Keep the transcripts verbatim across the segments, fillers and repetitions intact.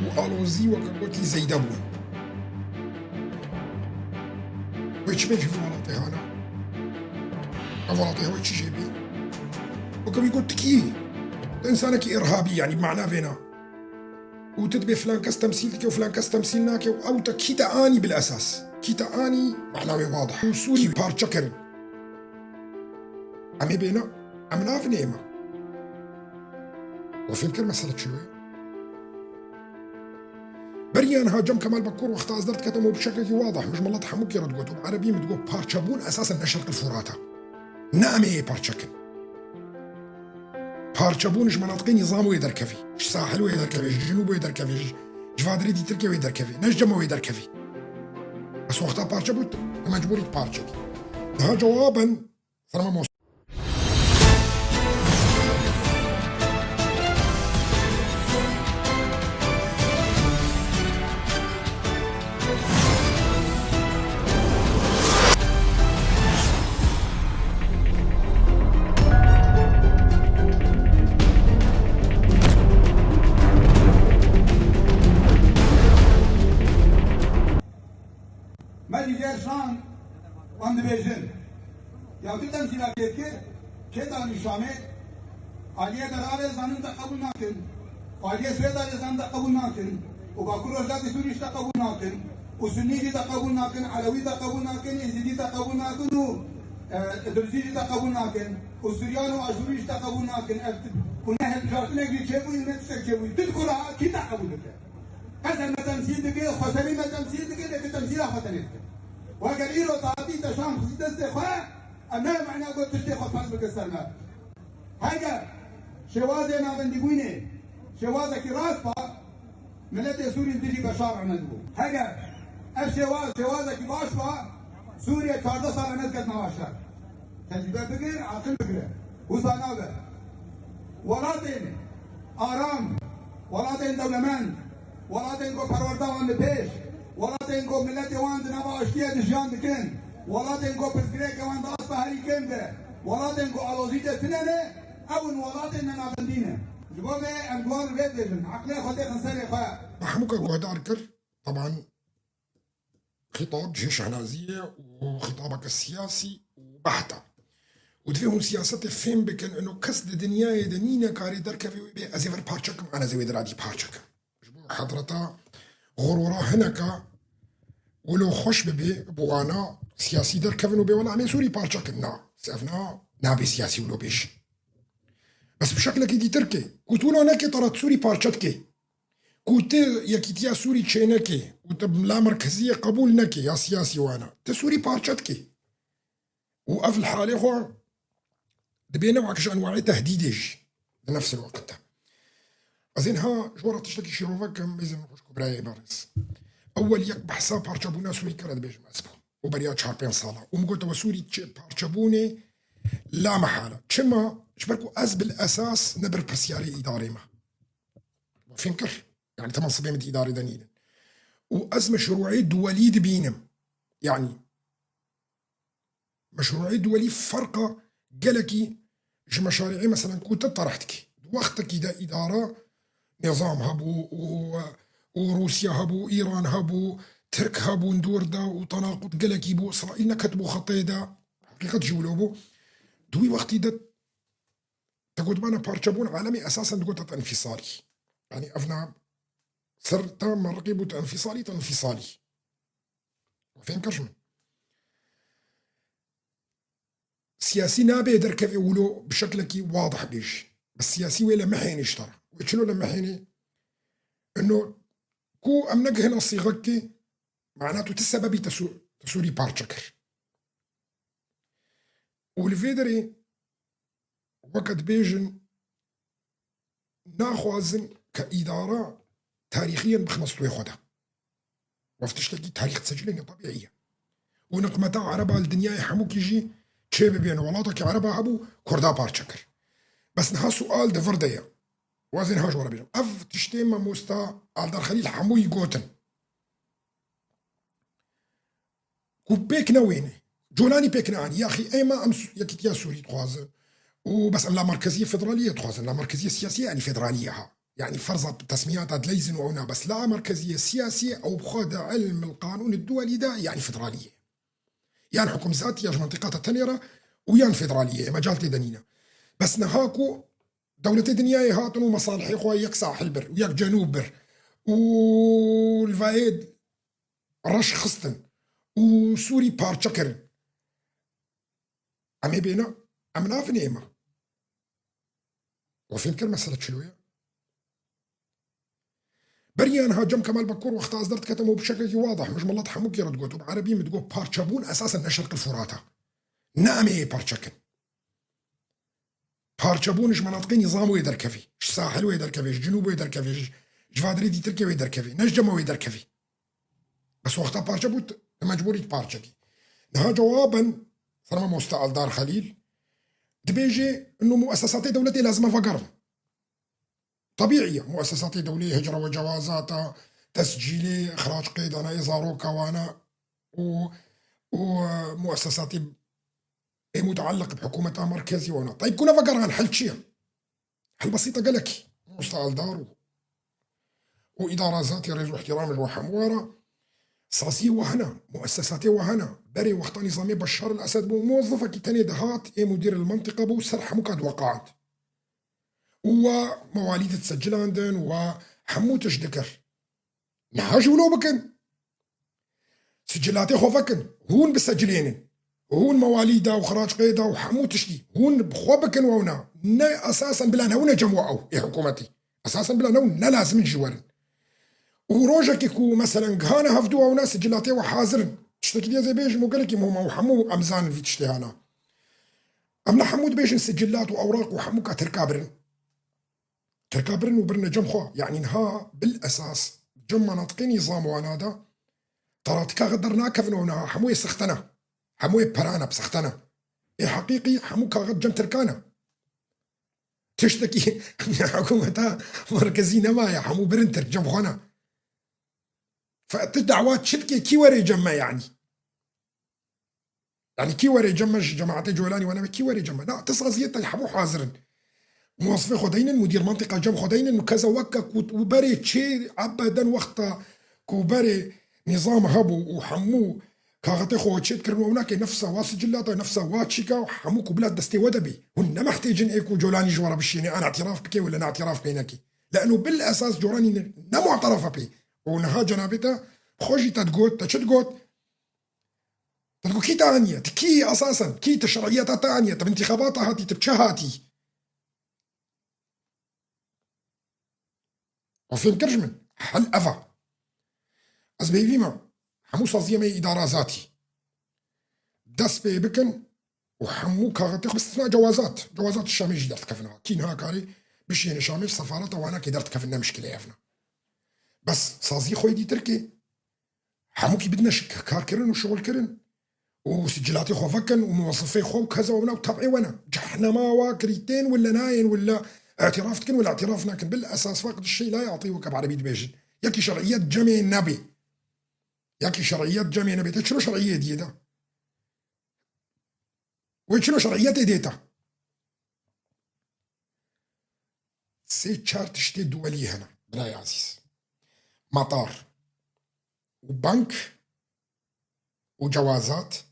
û alozî weke gotî zeyde bûn. Wê çi bê ji vî welatê hana? Ev welatê hewe çi jê bê? Weke wî got, tu kî yî? Tu insanekî îrhabî, yanî bi mana vêna. Û tu dibê filan kes temsîl dike û filan kes temsîl nake û ew te kî te anî bil esas? Kî te anî? Mana wê wadih. Û Sûrî parçe kirin. Em ê bêne, em navin ême. We fêm kir mesele çilo ye? Beriya niha Cem Kemal Bekor wexta ez derdiketim û bi şeklekî wadih, min ji milet hemûkê re digot û bi erebî min digot, parçebûn esasen ne Şerqil Furat e. Ne em ê yê parçe kin. Parçebûn ji menatiqê nîzam wê derkevî, ji sahil wê derkevî, ji Cinûb wê derkevî, ji civadirê dîtirkê wê derkevî, ne ji Cem wê derkevî. Bes wexta parçe bû, tu mecbûr î parçe bî. Niha cewaben, Serma Mos. Me dî der şan, wan dibêjin. Ya tu temsîla kê dikir, kê danî Şamê, aliyê Deralê zanin te qebûl nakin. Aliyê Swêda lê zanin te qebûl nakin. Û Bakur Rojatê Sûrî jî te qebûl nakin. Û Sunnî jî te qebûl nakin, Elewî te qebûl nakin, Êzîdî te qebûl nakin û, e, Idrizî jî te qebûl nakin. Û Suryan û Aşûrî jî te qebûl nakin. Ev t-, û ne hilbijartinek jî çêbûyî, ne tiştek çêbûyî. Tu dikur ha, kî te qebûl dike? Qesen me temsîl dike, xwesenî me temsîl dike, lê tu temsîla xwesenê dike. Weger îro te hatî te şan xistî destê xwe, em ne mana got tiştê xwe ferz bike ser me. Heger şêwazê navendîbûnê şêwazekî rast ba, miletê Sûrî li dijî Beşar re nedibû. Heger ev şêwaz şêwazekî baş ba, Sûriye çardeh sal re nediket nava şer. Tecrûbe bigir, aqil bigire. Wisa nabe. Welatên aram, welatên dewlemend, welatên ku perwerda wan li pêş, welatên ku miletê wan di nava aştiyê de jiyan dikin, welatên ku pirsgirêkê wan di asta herî kêm de, welatên ku alozî tê tune ne, ew in welatên nenavendî ne. Ji bo vê em di wan re vê dibêjin, eqlê xwe têxin serê xwe. Mahmûka guhdar kir, teban, Xîtab cihê şehnaziyê û xîtabeke siyasî û behta. Û divê hûn siyasetê fêm bikin, ino kes di dinyayê de nîne karê derkeve wê bê, ez ê vir parçe kim, an ez ê wê diradî parçe kim. Ji bo hedreta xurûra hineka wilo xweş bibe, bi wana siyasî derkevin û bê wela em ê Sûrî parçe kin. Na, ev na, nabê siyasî wilo bêj. Bes bi şeklekî dîtir kê. Ku tu wilo nekê, te re Sûrî parçe dikê. Ku tu Yekîtiya Sûrî çênekê û tu la merkeziyê qebûl nekê ya siyasî wana, tu Sûrî parçe dikê. Û ev li halê xwe dibê newek ji enwayê tehdîdê jî di nefs el-weqt de. Ez ê niha ji we re tiştekî şîrove kim, mêzên xweşk û birayê berêz. Ewel yek behsa parçebûna Sûrî kire dibêjim ez bû. Û beriya çar pênc sala. Û min gote we Sûrî çi parçebûnê la mehal e. Çima? Ji ber ku ez bil esas ne berpirsiyarê îdarê me. Fêm kir. Yani te mensibê min di îdarê de nînin. Û ez meşrûê duwelî dibînim. Yani meşrûê duwelî ferqa gelekî ji meşarîê meselen ku te tereh dikî. Di wextekî de îdara nizam hebû û, û Rûsya hebû, Îran hebû, Tirk hebûn di wir de û tenaqut gelekî bû. Îsraîl neketibû xetê de. Heqîqet jî wilo bû. Di wî wextî de Te gotmana parçebûn alemê esasen digote te înfîsalî. Yanî ev na ser te merriqî bû te înfîsalî, te înfîsalî. Fêm kir ji min. Siyasî nabe derkeve wilo bi şeklekî wadih bêj. Bi siyasî wê le mehênî ji te re. Wê çilo le mehênî? Ino ku em negihina sîxekê, mana tu ti sebebî te Sû-, te Sûrî parçe kir. Û li vê derê weke dibêjin, naxwazin ke îdara tarîxiyen bixine stûyê xwe de. Wef tiştekî tarîx disecilên ya tebîî ye. Û niqmeta Ereba li dinyayê hemûkî jî çê bibên. Welatekî Ereba hebû, Kurda parçe kir. Bes niha sual di vir de ye. Wazên ha ji we re bêjim. Ev tiştê mamosta Aldar Xelîl hemûyî gotin. Ku pêk newêne. Colanî pêk neanî. Yaxî êma em Su-, yekîtiya Sûrî dixwazin. Û bes em la merkeziyê federaliyê dixwazin. La merkeziyê siyasiyê, yanî federaliyê ha. Yani ferza tesmiyata dileyzin û ew na, bes la merkeziyê siyasiyê ew bi xwe di ilm el qanûn ed duwelî de yani federaliyê. Yan hukûm zatî ya ji mentiqata tenê re û yan federaliyê, mecal tê de nîne. Bes niha ku dewletê dinyayê hatin û mesalihê xwe yek sahil bir û yek cenûb bir û li vayê reş xistin û Sûrî parçe kirin. Em ê bêne, em navin ême. We fêm kir mesele çilo ye? Beriya niha Cem Kemal Bekor wexta ez derdiketim û bi şeklekî wadih min ji milet hemûkê re digot û bi erebî min digot, parçebûn esasen ne Şerqil Furat e. Ne em ê parçe kin. Parçebûn ji menatiqê nîzam wê derkevî, ji sahil wê derkevî, ji cinûb wê derkevî, ji, ji vadirê dîtirkê wê derkevî, ne ji cema wê derkevî. Bes wexta parçe bû, tu, tu mecbûrî tu parçe kî. Niha cewaben, serma Mosta Aldar Xelîl, dibêje, inu muessesatê dewletê lazim e vegerin. Tebîî ye, muessesatê dewlê hicre we cewazata, tescîlê, xirac qêdana ê zaroka wana û, û, e, muessesatê ê mutealliq bi hikûmeta merkezî wana. Tayb ku nevegeran, hel çi ye? Hel besît e gelekî. Mosta Aldar û, û îdara zatî rêz û ihtiramê ji we hemû re. Saziyê we hene, muessesatê we hene. Berê wexta nîzamê Beşar el Esed bû, muwezifekî tenê dihat, ê mudîr el mentiqa bû, ser hemû ka diweqand. Û we mewalîd disecilandin, we hemû tişt dikir. Niha jî wilo bikin. Sicilatê xwe vekin. Hûn bisecilênin. Hûn mewalîda û xirac qêda û hemû tiştî. Hûn bi xwe bikin wewna. Ne esasen bila ne hûn e cem we ew ê hikûmetî. Esasen bila ne hûn ne lazim in jî werin. Û rojekê ku meselen gihane hevdû wewna sicilatê we hazir in. Tiştekî dî ez ê bêjim û gelekî muhim e û hemû em zanin vî tiştê hana. Em ne hemû dibêjin sicilat û ewraq û hemû ka Tirka birin. Tirka birin û birine cem xwe. Yanî niha bil esas cem menatiqê nîzam wana de taratika xwe dernakevin û niha hemû yê sexte ne. Hemû yê perane bi sexte ne. Ê heqîqî hemû kaxit cem Tirkan e. Tiştekî hikûmeta merkezî nemaye. Hemû birin Tirk cem xwe ne. Fe tu dawa çi dikê? Kî werê cem me yanî? Yanî kî werê cem me ji cemaetê Colanî we nebe, kî werê cem me? Na, ti saziyê te hemû hazir in. Muwesifê xwe deynin, mudîr mentiqa cem xwe deynin û keza weke ku û berê çê ebeden wexta ku berê nîzam hebû û hemû kaxetê xwe çê dikirin û ew nake nefsa wa sicilata, nefsa wa çîka û hemû ku bila destê we de bê. Hûn ne mehtêcin ê ku Colanî ji we re bişînê, an îtiraf bike wele ne îtiraf pê neke. Leno bil esas Colanî ne, ne mu'terefe pê. Û niha cenabê te xwe jî te digot, te çi digot? Te digot kî te aniye? Ti kî esasen? Kî te şer'iyeta te aniye? Te bi întîxabata hatî, te bi çi hatî? Û fêm kir ji min. Hel ev e. Ez bi hêvî me hemû saziyê me yê îdara zatî dest pê bikin û hemû kaxetê xwe, bi istisna cewazat. Cewazat Şamê jî derdikevin ha. Kî niha karê bişiyêne Şamê, sefareta wana kê derdikevin, ne mişkile ev ne. Bes saziyê xwe yê dî Tirkê. Hemûkî bidine şi-, karkirin û şixulkirin. Û sicilatê xwe vekin û muwesifê xwe û keza wana û teb'ê we ne. Cehnema wa kirî tên wille nayên wille îtiraf dikin wille îtiraf nakin. Bil esas faqid şey la yatî weke bi erebî dibêjin. Yekî şer'iyet cemê nebê. Yekî şer'iyet cemê nebê. Te çilo şer'iyê diyê de? Wê çilo şer'iyetê dê te? Sê çar tiştê duwelî hene, birayê ezîz. Metar û bank û cewazat,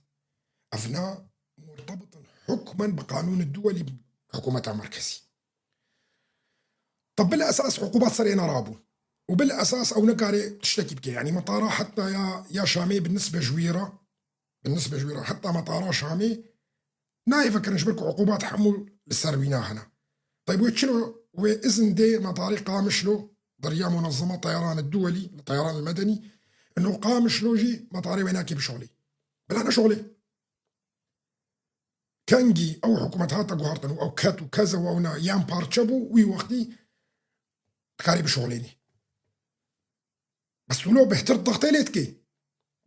evna murtebit in hukmen bi qanûnê duwelî, hikûmeta merkezî. Te bil esas uqubat ser êna rabûn. Û bil esas ew nikare tiştekî bike. Yanî metara heta ya, ya Şamê bi nisbe ji wî re, bi nisbe ji wî re heta metara Şamê nayê vekirin, ji ber ku uqubat hemû li ser wîna hene. Tayb wê çilo wê izin dê metarê Qamişlo, di riya munezema teyaran duwelî, teyaran medenî, ino Qamişlo jî metarê wê nake bişolê. Bila neşolê. Kengî ew hikûmet hate guhartin û ew ket û keze û ew na yan parçe bû, wî wextî dikarî bişolênî. Bes tu lo bêhtir dixtê lê dikê.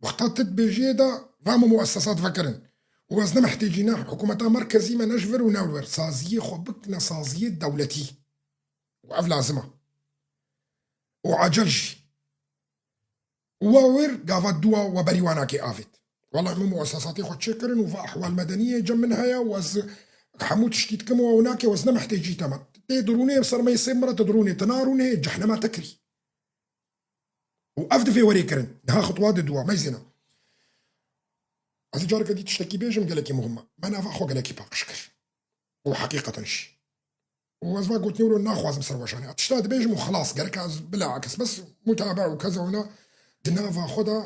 Wexta tu dibêjiyê de va me muessesat vekirin. Û ez ne mehtêcî ne hikûmeta merkezî me ne ji vir û ne li wir. Saziyê xwe bikine saziyê dewletî. Û ev lazim e. Û acel jî. Û wa wir gava dû wa we berî wa nake avêt. Wela min muessesatê xwe çêkirin û va ehwal medeniyê cem min heye û ez hemû tiştî dikim û ew nake û ez ne mehtêcî te me. Tê dirûnê, ser me yê sê min re te dirûnê, te narûnê, cehnema te kirî. Û ev divê werê kirin. Niha xutwa di dua, meyzêna. Ez ê careke dî tiştekî bêjim, gelekî muhim e. Me nava xwe gelekî paqij kir. Û heqîqeten jî. Û ez va gotinê wilo naxwazim ser we şanê. Tişta dibêjim û xilas, gerek ez bilakis bes mutaba û keza wina di nava xwe de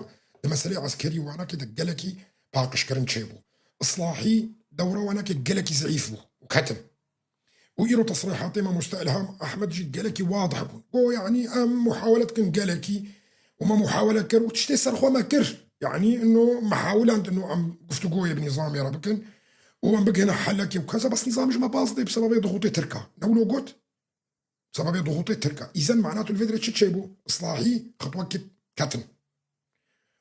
di meselê eskerî wanakê de gelekî paqijkirin çêbû. Islahî dewra wanakê gelekî zeîf bû û ketin. Û îro tesrîhatê mamoste Ilham Ehmed jî gelekî wadih bûn. Got, yanî em muhawele dikin gelekî û me muhawele kir û tiştê ser xwe me kir. Yanî ino me hawiland ino em guftûgoyê bi nîzamê re bikin û em bigihine helekê û keza bes nîzam ji me baz dê bi sebebê dixûtê Tirka. Ne wilo got? Bi sebebê dixûtê Tirka. Îzen mana tu li vê dirê çi çêbû? Islahî xitwekî ketin.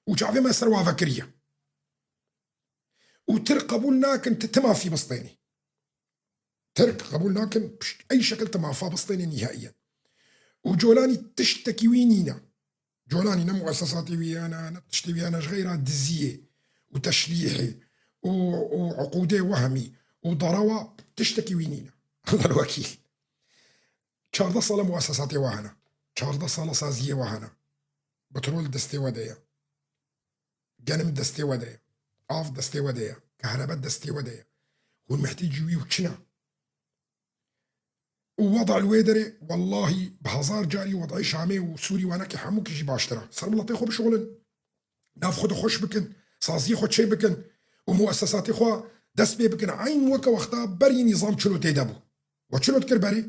Û çavê me ser wa vekiriye. Û Tirk qebûl nakin tu ti mafî bistênî. Tirk qebûl nakin pişt ey şekil tu mafa bistênê nîhaiyen. Û Colanî tiştekî wî nîne. Colanî ne muessesatê wî ye, ne, ne tiştê wî ye, ne ji xeyra diziyê û teşlîhê û, û uqûdê wehmî û darawa tiştekî wî nîne. Allah wekîl. Çardeh sala muessesatê wa hene. Çardeh sala saziyê wa hene. Petrol destê we de ye. Genim destê we de ye. Av destê we de ye. Kehrebe destê we de ye. Hûn mihtîcî wî û çi ne? Û weda li wê derê, wellahî bi hezar carî wedayê Şamê û Sûrî wanekê hemûkî jî baştir e. Ser miletê xwe bişixulin. Nav xwe de xweş bikin. Saziyê xwe çê bikin. Û muessesatê xwe dest pê bikin. Eyn weke wexta berî nîzam çilo tê de bû. We çilo dikir berî?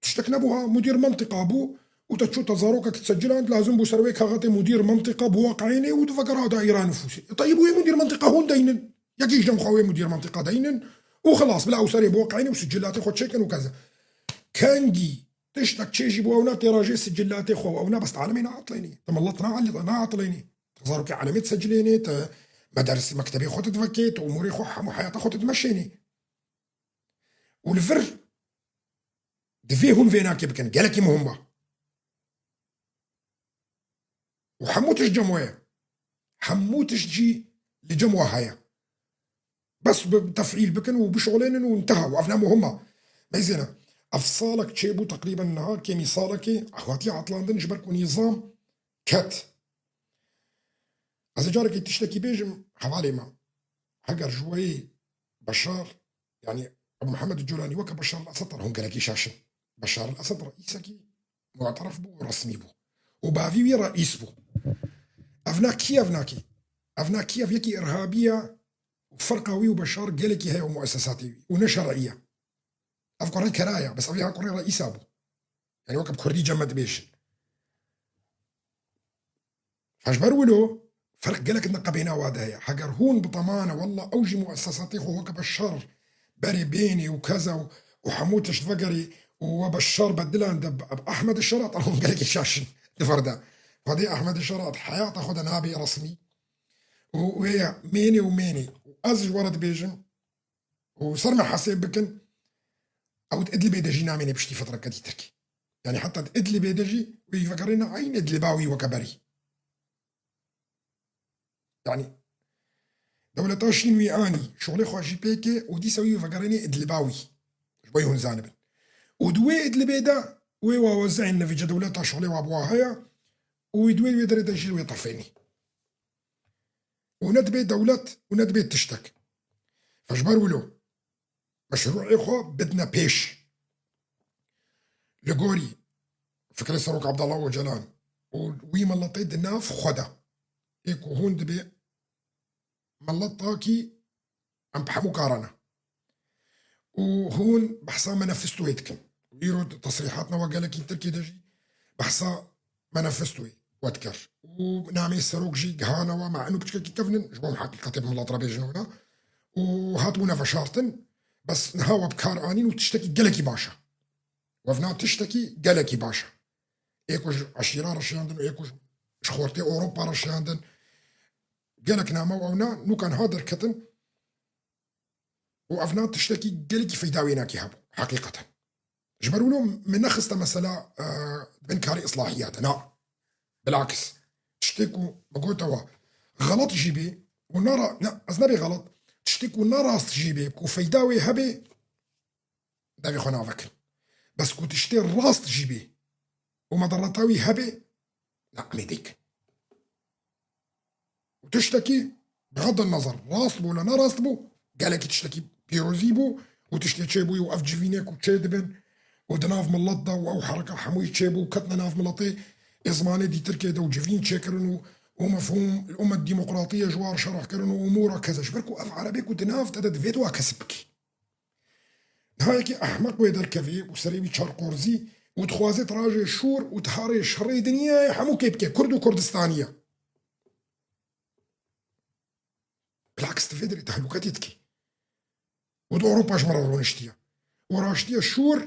Tiştek nebû ha, mudîr mentiqa bû û te çû te zarokek dî seciland, lazim bû ser wê kaxetê mudîr mentiqa biweqeyînê û divegera daîra nifûsê. Tayî bû wê mudîr mentiqa hûn deynin. Yekî ji dem xwe wê mudîr mentiqa deynin û xilas, bila ew serê biweqeyînê û sicillatê xwe çêkin û keze. Kengî tiştek çê jî bû, ew ne tê rajê sicillatê xwe, ew ne bes alemê naatlênê. Te milet naatlênê. Te zarokê alemê dicilênê, te medersî mektebê xwe didivekê, te umûrê xwe hemû heyata xwe dimeşênê. Û li vir Divê hûn vê nakê bikin. Gelekî muhim e. Û hemû tişt cem we ye. Hemû tişt jî li cem we heye. Bes bi tefîl bikin û bişixulênin û inteha. Û ev ne muhim e. Meyzêne. Ev salek çêbû teqrîben niha kêmî salekê hatiye etlandin ji ber ku nîzam ket. Ez ê carekê tiştekî bêjim hevalê me. Heger ji wê Beşar, yanî Ebu Mihemed Colanî weke Beşar el Esed re hûn gelekî şaş in. Beşar el Esed reîsekî mu'teref bû û resmî bû. Û bavî wî reîs bû. Ev na kî ev nakî? Ev na kî ev yekî irhabî ye û ferqa wî û Beşar gelekî heye û muessesatê wî û ne şer'î ye. Ev kurê kera ye, bes ev ya kurê reîsa bû. Yanî weke bi kurdî cem me dibêjin. Ji ber wilo ferq gelek di qebêna wa de heye. Heger hûn bi temane, wella ew jî muessesatê xwe weke Beşar berê bênê û keza û, û hemû tişt vegerê û we Beşar bedilan de bi, bi Ehmed Şera, te hûn gelekî şaş in di vir de. Xwedê Ehmed Şera di heyata xwe de nabê resmî. Û wê ye mênê û mênê. Û ez ji we re dibêjim, û ser me hesêb bikin, ew di Idlibê de jî namêne piştî fetreketî Tirkî. Yanî heta di Idlibê de jî wê vegerîne eyn Idliba wî weke berî. Yanî dewleta şîn wî anî, şolê xwe jî pê kê û dîsa wî vegerîne Idliba wî. Ji bo hûn zanibin. Û di wê Idlibê de wê wa wezeyên nevîce dewleta şolê wa bi wa heye û wî di wê wê derê de jî wê tefênî. Û ne dibê dewlet û ne dibê tiştek. Ji ber wilo meşrûê xwe bidine pêş. Li gorî fikrê Serok Abdullah Ocalan û wî miletê di nav xwe de ê ku hûn dibê miletakî em bi hemû karana. Û hûn behsa manifestoyê dikin. Îro tesrîhatna we gelekî Tirkî de jî behsa manifestoyê we dikir. Û namê serok jî gihana we, me eno piçkekî kevn in, ji bo em heqîqetê bi milet re bêjin wina. Û hatibûne veşartin, bes niha we bi kar anîn û tiştekî gelekî baş e. Wevna tiştekî gelekî baş e. Ê ku ji eşîra re şiyandin û ê ku ji xortê Ewropa re şiyandin. Gelek name û ewna nûka niha derketin. Û evna tiştekî gelekî feyda wênakî hebû, heqîqeten. Ji ber wilo min nexiste mesela, e, bin karê islahiyate. Na. Bilakis. Tiştê ku min gote we xelet jî bê û nara-, ne, ez nebê xelet. Tiştê ku ne rast jî bê, ku feyda wê hebê, devê xwe navekin. Bes ku tiştê rast jî bê û medareta wî hebe, na, em ê dikin. Û tiştekî, bixedin nezer, rast bû le ne rast bû, gelekî tiştekî pîrozî bû û tiştê çêbûyî û ev civînê ku çêdibin û di nav milet de û ew hereka hemûyî çêbû û ketine nav miletê ê zimanê dîtirkê de û civîn çêkirin û, û mefhûm, û me demokratiyê ji wan re şerh kirin û umûra keze. Ji ber ku ev erebê ku di nav te de divê tu wa kesib bikî. Niha yekî ehmeq wê derkevî û serê wî çar qorzî û dixwaze tirajê şûr û tiharê şerê dinyayê hemû kê bike, Kurd û Kurdistaniye. Bilakis di vê derê tehlûketê dike. Û di Ewropa ji me re rûniştiye. Û raştiye şûr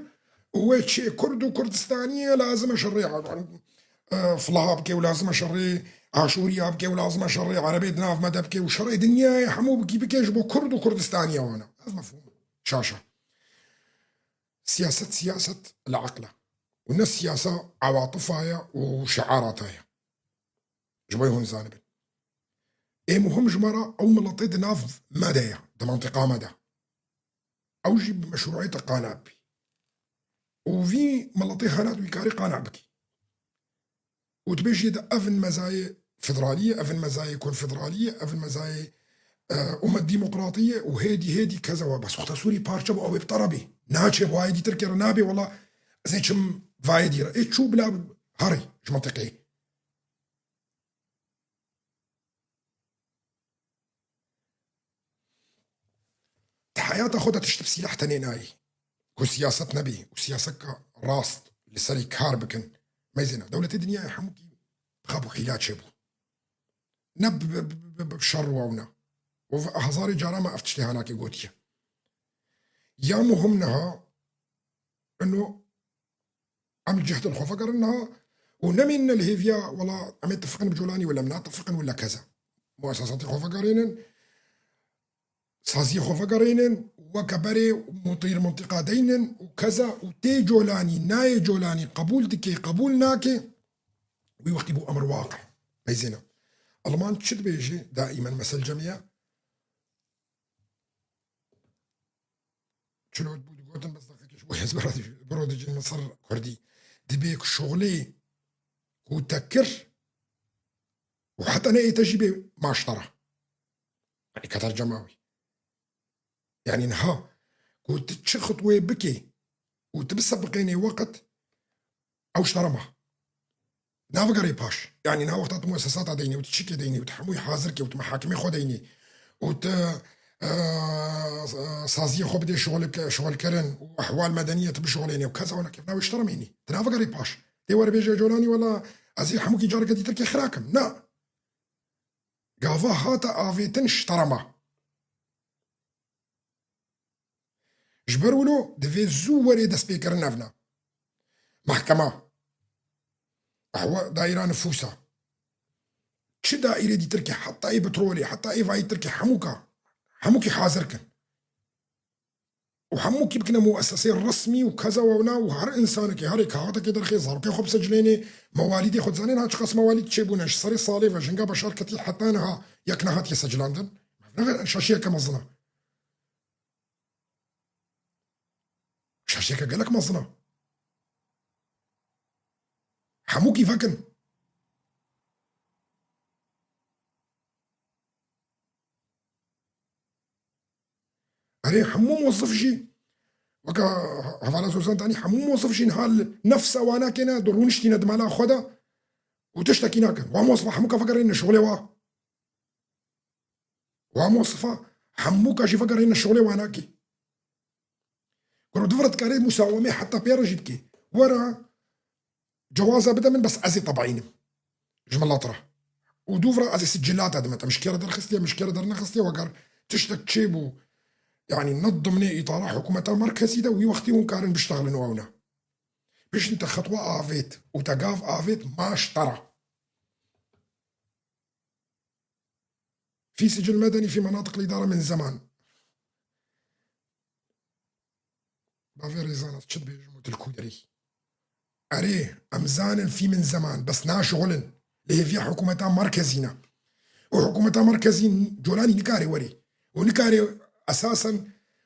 û wê çê Kurd û Kurdistaniye lazim e şerê, e, Flaha bike û lazim e şerê Aşûriya bike û lazim e şerê Erebê di nav me de bike û şerê dinyayê hemû bikî bike ji bo Kurd û Kurdistaniya wana. Ev mefhûm e. Şaşa. Siyaset, siyaset li eql e. Û ne siyasa ewatifa ye û şiarata ye. Ji bo hûn zanibin. Ê muhim ji me re ew miletê di nav me de ye, di mentiqa me de. Ew jî bi meşrûiyeta qane bî. Û vî miletê hena tu wî karî qane bikî. Û dibêjî de ev in mezayê federaliyê, ev in mezayê konfederaliyê, ev in mezayê, e, umet demokratiyê û hêdî hêdî keza we. Bes wexta Sûrî parçe bû, ew ê bi te re bê. Naçe bi wayê dîtir kê re nabê, wela ez ê çim vayê dî re. Ê çû bila herî ji mentiqeyê. Di heyata xwe de tişt bi sîleh tenê nayê. Ku siyaset nebî û siyasetka rast li serî kar bikin. Meyzêna dewletê dinyayê hemûkî bi xap û hîla çêbû. Ne bi, bi, bi, bi, bi şer û ewna. Û hezarê cara me ev tiştê hanakê gotiye. Ya muhim niha, ino Em cihd li xwe vegerin niha û nemînine li hêviya, wela em ê tifiqin bi Colanî wela em natifiqin wela keza. Muesesatê xwe vegerînin, saziyê xwe vegerînin, weke berê mutîr mintiqa deynin û keza û tê Colanî, nayê Colanî, qebûl dike, qebûl nake, wî wextî bû emir waqe. Meyzêna. Alman çi dibêje? Daîmen mesel cemî ye. Çilo bû digotin, bes deqekê ji bo ez biro dicîn min ser kurdî. Dibê ku şoxlê ku te kir û heta ne ê te jî bê maştara. Yanî keter cema wî. Yanî niha ku tu çi xutwê bikê û tu bisebiqênê weqt, ew ji te re ma. Navegerê paş. Yanî niha wexta tu muesesata deynê û tu çikê deynê û tu hemûyî hazir kê û tu mehakimê xwe deynê û tu, e, saziyê xwe bidê şixulke-, şixulkirin û ehwal medeniyê tu bişixulênê û keza wela kevna wê ji te re mînî. Tu navegerê paş. Tê were bêje Colanî wela ez ê hemûkî careke dîtir kê xira kim. Na. Gava hate avêtin ji te re ma. Ji ber wilo divê zû werê destpêkirin evna. Mehkema. Ehwe daîra nifûsa. Çi daîrê dîtir ke heta ê petrolê, heta ê vayî tir ke hemûka, hemûkî hazir kin. Û hemûkî bikine muesesê resmî û keza wewna û her insanekê herê kaxetekê derxê, zarokê xwe bisecilênê, mewalîdê xwe dizanê niha çiqas mewalîd çêbûne ji serê salê ve jinga beşar ketî heta niha yek nehatiye secilandin. Ev ne şaşiyeke mezin e. Şaşiyeke gelek mezin e. Hemûkî vekin. Erê, hemû mozif jî, weke hevala Zozan danî, hemû mozif jî niha li nefsa wana kêne, di rûniştîne di mala xwe de û tiştekî nakin. Wa mozifa hemûka vegerîne şixulê wa. Wa mosifa hemûka jî vegerîne şixulê wa nakê. Goro dûvira dikarê musawemê heta pê re jî bikê. Were cewaza bide min, bes ez ê tebaînim. Ji milet re. Û dûvira ez ê sicilata dime te. Min ji kê re derxistiye, min ji kê re dernexstiye, weger tiştek çêbû. Yanî ne dimnê îtara hikûmeta merkezî de wî wextî hûn karin biştexilin û ew ne. Piştî te xetwa avêt û te gav avêt ma ji te re. في سجل مدني في مناطق الإدارة من زمان. Bavê Rêzan ez çi dibêjim û tu li ku derê yî? Erê, em zanin fî min zeman, bes naşixulin. Li hêviya hikûmeta merkezî ne. Û hikûmeta merkezî Colanî nikarê werê. Û nikarê esasen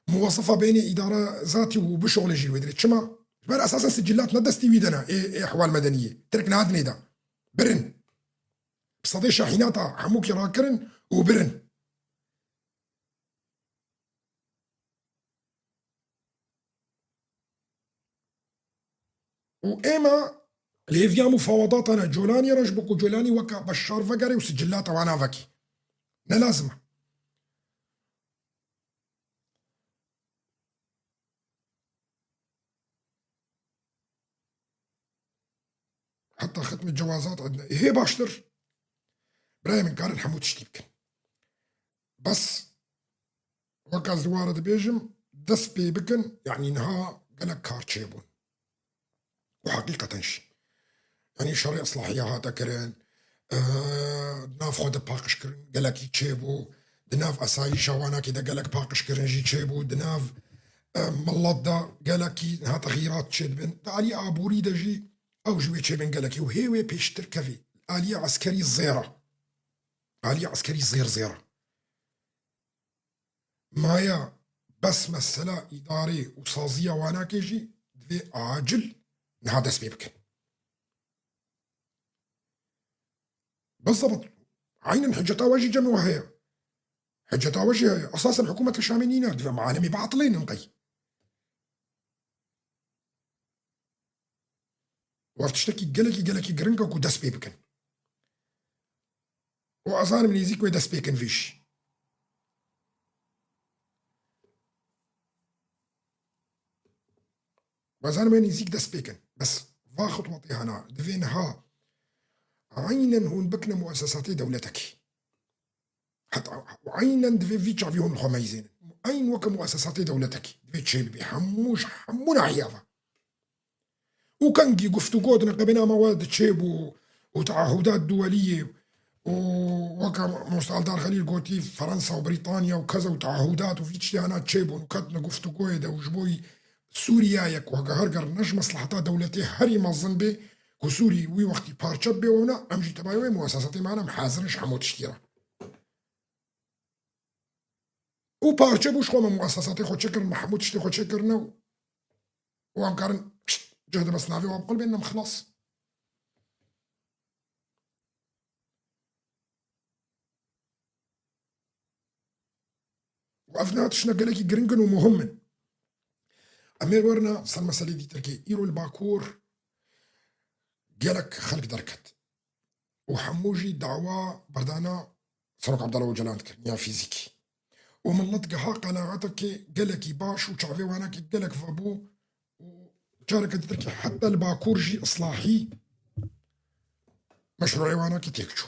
muwesifa bênê îdara zatî û bişixulê jî li wê derê. Çima? Ji ber esasen sicilat ne destî wî de ne, ê, ê ehwal medeniyê. Tirk nadinê de. Birin. Bi sedê şahînata hemûkî rakirin û birin. Û êma li hêviya mufawedatan e Colanî re, ji bo ku Colanî weke Beşar vegere û sicilata wana vekî. Ne lazim e. Heta xetmê cewazat edine. Hê baştir. Birayê min karin hemû tiştî bikin. Bes wek ez di ware dibêjim, dest pê bikin, yanî niha gelek kar çêbûn. Û heqîqeten jî. Yanî şerê islahiya hate kirin, eh, di nav xwe de paqijkirin gelekî çêbû, di nav esayîşa wanakê de gelek paqijkirin jî çêbû, di nav, eh, milet de gelekî niha texîrat çêdibin. Di alî aborî de jî ew ji wê çêbin gelekî û hê wê pêştir kevî. Alî eskerî zêr e. Alî eskerî zêr zêr e. Maya bes mesela îdarê û saziya wanakê jî divê acil niha dest pê bikin. Bizabt. Aynen hiceta we jî cem we heye. Hiceta we jî heye. Esasen hikûmeta Şamê nîne, divê me alemê biatilênin qey. Û ev tiştekî gelekî, gelekî giring e ku dest pê bikin. Û ez zanim nêzîk wê dest pê kin vî jî. Û ez zanim wê nêzîk dest pê kin. Bes va xutwetê hena, divê niha aynen hûn bikine muesesatê dewletekî. Heta û aynen divê vî çavî hûn li xwe meyzênin. Eyn weke muesesatê dewletekî divê çê bibe. Hemû ji hemû nahiya ve. Û kengî guftûgo di neqebê nama we de çêbû û teahudat duweliyê û weke Mamoste Eldar Xelîl gotî, Fransa û Brîtanya û keza û teahudat û vî tiştiyana çêbûn û ketine guftûgoyê de û ji bo Sûriyayek weke her ger ne ji mesleheta dewletê herî mezin bê ku Sûrî wî wextî parçe bibe wewna, em jî tebayê wê muesesatê me ne, em hazir in ji hemû tiştî re. Û parçe bû, ji xwe me muesesatê xwe çêkirin, me hemû tiştê xwe çêkirine û, û em karin, pişt, cih de bes navê wan qul bên, nem xilas. Û ev ne tiştine gelekî giring in û muhim in. Em ê werine ser meselê dîtirkê. Îro li Bakur gelek xelk derket. Û hemû jî dawa berdana Serok Abdullah Ocalan dikir, ya fîzîkî. Û milet giha qenaetekê gelekî baş û çavê wanakê gelek vebû û careke dîtirkê heta li Bakur jî islahî meşrûê wanakê têk çû.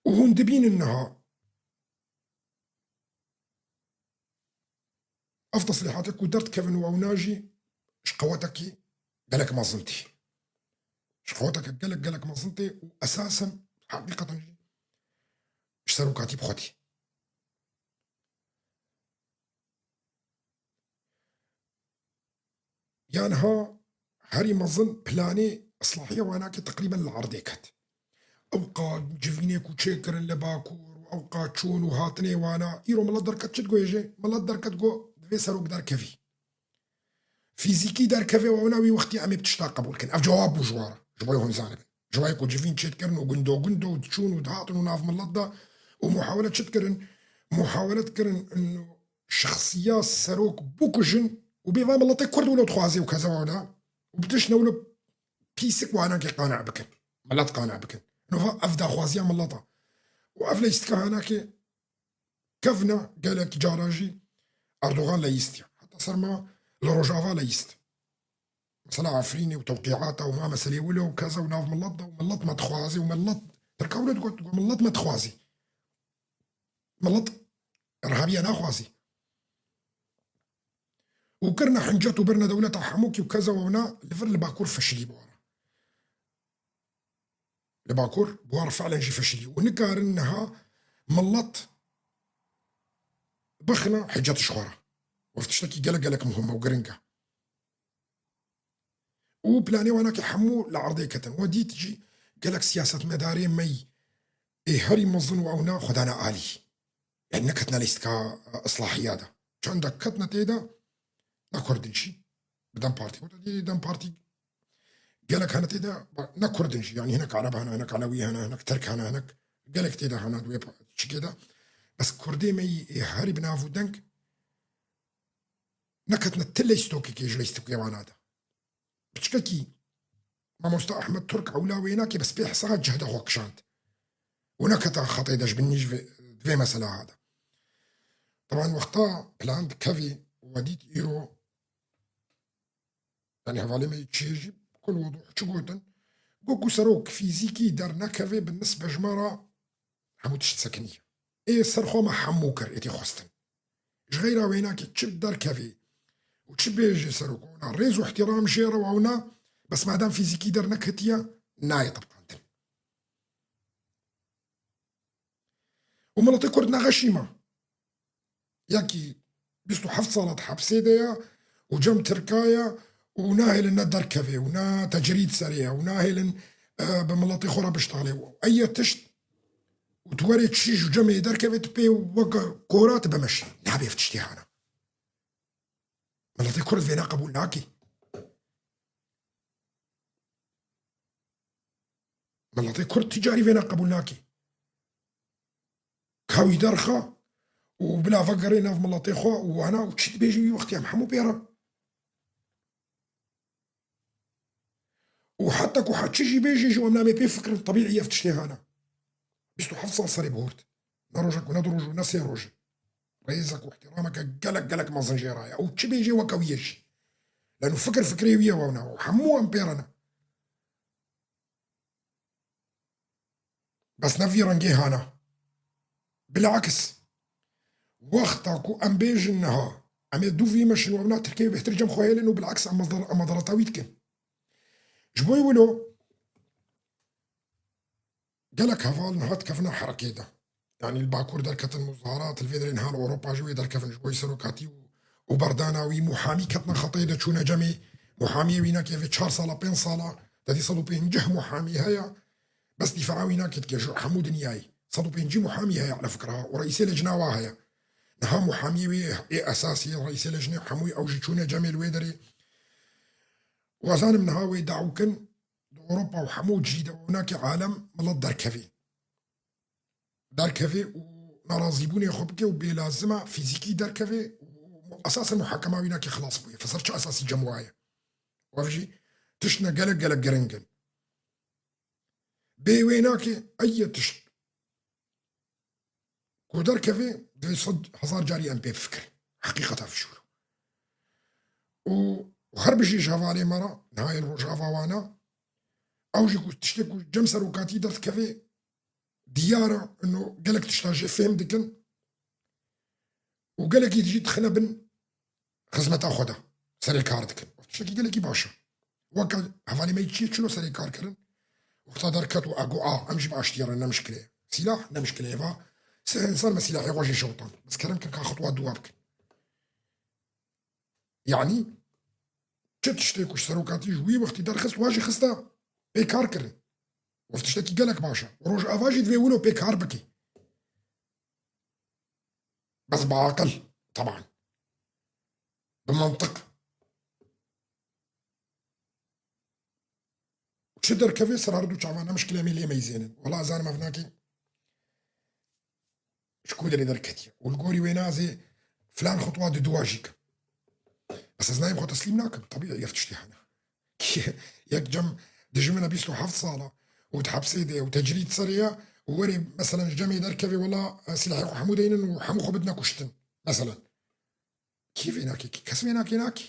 Û hûn dibînin niha ev teslîhatê ku derdikevin û ewna jî ji qewetekî gelek mezin tê. Ji qeweteke gelek, gelek mezin tê û esasen heqîqeten jî ji serokatî bi xwe tê. Ya niha herî mezin planê islahiya wanakê teqrîben li erdê ket. Ew qa civînê ku çêkirin li Bakur û ew qa çûn û hatinê wana, îro milet derket çi digoyê jê? Milet derket got, divê serok derkevî. Fîzîkî derkeve û ewna wî wextî em ê bi tişta qebûl kin. Ev cewab bû ji wan re. Ji bo hûn zanibin. Ji wan ku civîn çêdikirin û gundo gundo û diçûn û dihatin û nav milet de û muhawele çi dikirin? Muhawele dikirin şexsiya serok bikujin û bê va miletê Kurd wilo dixwaze û keza wawna û bi tişt ne wilo pîsik wanakê qane bikin. Milet qane bikin. Nova ev daxwaziya milet e. Û ev leyîstika hanakê kevna gelek cara jî Erdogan leyîstiye. Heta serma li Rojava leyîst. Mesela Efrînê û tewqîata û ma meselê wilo û keza û nav milet de û milet me dixwaze û milet Tirka wilo digot, digot milet me dixwaze. Milet irhabiye naxwazî. Û kirine hincet û birine dewleta hemûkî û keza wewna li vir li Bakur feşilî bi wan re. Li Bakur bi wan re fi'len jî feşilî. Û nikarin niha milet bixine hincet ji xwe re. Ev tiştekî gelek gelek muhim e û giring e. Û planê wanakê hemû li erdê ketin. We dît jî gelek siyasetmedarê me yî ê herî mezin û ewna xwe dane alî. Yani neketine lîstika, e, islahiya de. Çendek ketine tê de, ne Kurd in jî. Dem Partî. Weta dî Dem Partî gelek hene tê de, ne Kurd in jî, yanî hinek Ereb hene, hinek Elewî hene, hinek Tirk hene, hinek gelek tê de hene di wê pa-, çikê de. Bes Kurdê me yî ê herî bi nav û deng neketine ti lîstokekê ji lîstokê wana de. Piçkekî Mamoste Ahmet Turk ewla wê nake, bes pê hesa cihda xwe kişand. Û nekete xetê de ji bin nî ji vê, di vê mesela ha de. Teban wexta plan dikevî û we dît îro, yanî hevalê me yê çiyê jî bi kul wuduh çi gotin? Got ku serok fîzîkî dernekevê bi nisbe ji me re hemû tişt sekiniye. Ê ser xwe me hemû kir, êdî xwestin. Ji xeyra wênakê çi derkevê û çi bêjê serok, wina rêz û ihtiram jê re wawna, bes madem fîzîkî derneketiye, nayê tibqandin. Û miletê Kurd nexeşî ma. Yekî bîst û heft sala di hepsê de ye û cem Tirka ye û nahêlin ne derkevê û ne tecrîd serê ye û nahêlin, e, bi miletê xwe re biştexilê. Û eye tişt û tu werê çi ji cemê derkevê, tu pê weke kora tu bimeşî. Nabê ev tiştê hana. Miletê Kurd vêna qebûl nake. Miletê Kurd ti carî vêna qebûl nake. Ka wî derxa û bila vegerê nav miletê xwe û wana û çi dibêjî wî wextî em hemû pê re. Û heta ku ha çi jî bêjî jî em namê pê fikirin, tebîî ev tiştê hana. Bîst û heft sal serê bihurt. Ne rojek û ne du roj û ne sê roj e. Rêzek û ihtirameke gelek gelek mezin jê re ye. Û çi bêjê weke wî ye jî. Leno fikir fikirê wî ye wewna. Û hemû em pê re ne. Bes ne vî rengê hana. Bilaks. Wexta ku em bêjin niha, em ê dû vî meşin wewna Tirkiyê bêhtir cem xwe hêlin û bilaks em mezder-, em medareta wî dikin. Ji bo wilo, gelek heval niha dikevine herekê de. Yanî li Bakur derketin muzaharat, li vê derê niha li Ewropa jî wê derkevin ji bo wî serokatî û, û berdana wî, muhamî ketine xetê de çûne cemê. Muhamiyê wî nake vê çar sala, pênc sala, te dî sed û pêncî muhamî heye. Bes dîfaa wî nake dike ji hemû dinyayê. Sed û pêncî muhamî heye ala fikra û reîsê lecna wa heye. Niha muhamiyê wê ê esasî, reîsê lecnê hemûyê ew jî çûne cemê li wê derê. Û ez zanim niha wê dawkin di Ewropa û hemû cî de û nake alem milet derkevê. Derkevê û nerazîbûnê xwe bike û bê lazima fîzîkî derkevê û esasen muhakema wî nake xilas bûye. Li ser çi esasî cem waye? Û ev jî tiştine gelek gelek giring in. Bê wê nake eye tişt ku derkeve divê sed hezar carî em pê bifikirin. Heqîqeta vişûro. Û her bijî ji hevalê me re, niha yê li Rojava wana, ew jî ku tiştê ku cem serokatî derdikeve, diyar e, ino gelek tişta jê fêm dikin û gelekî jî dixine bin xizmeta xwe de serê kar dikin. Tiştekî gelekî baş e. Weke hevalê me yê çiyê çilo serê kar kirin, wexta derket û ego a, em jî bi aştiyê re ne mişkilê. Sîlah ne mişkilê eva. Sê însan me sîlahê xwe jê şewtan. Bes kerem kir ka xitwa dûwa bikin. Yanî çi tiştê ku ji serokatî ji wî wextî derxist, wa jî xista pê kar kirin. Ev tiştekî gelek baş e. Rojava jî divê wilo pê kar bike. Bes bi aqil, teban. Bi mantiq. Çi derkeve ser her du çavan, ne mişkile em ê lê meyzênin. Wela ez zanim ev nake ji ku derê derketiye. Û li gorî wê nazê filan xutwa di dua jî kim. Bes ez nayêm xwe teslîm nakim. Tebîî ev tiştê hene. Kî yek cem dijmine bîst û heft sala û di hepsê de ye û tecrîd serê ye û werê meselen ji cemê derkevê wela, e, sîlahê xwe hemû deynin û hemû xwe bidine kuştin. Meselen. Kî vê nake kî? Kes vê nake nake.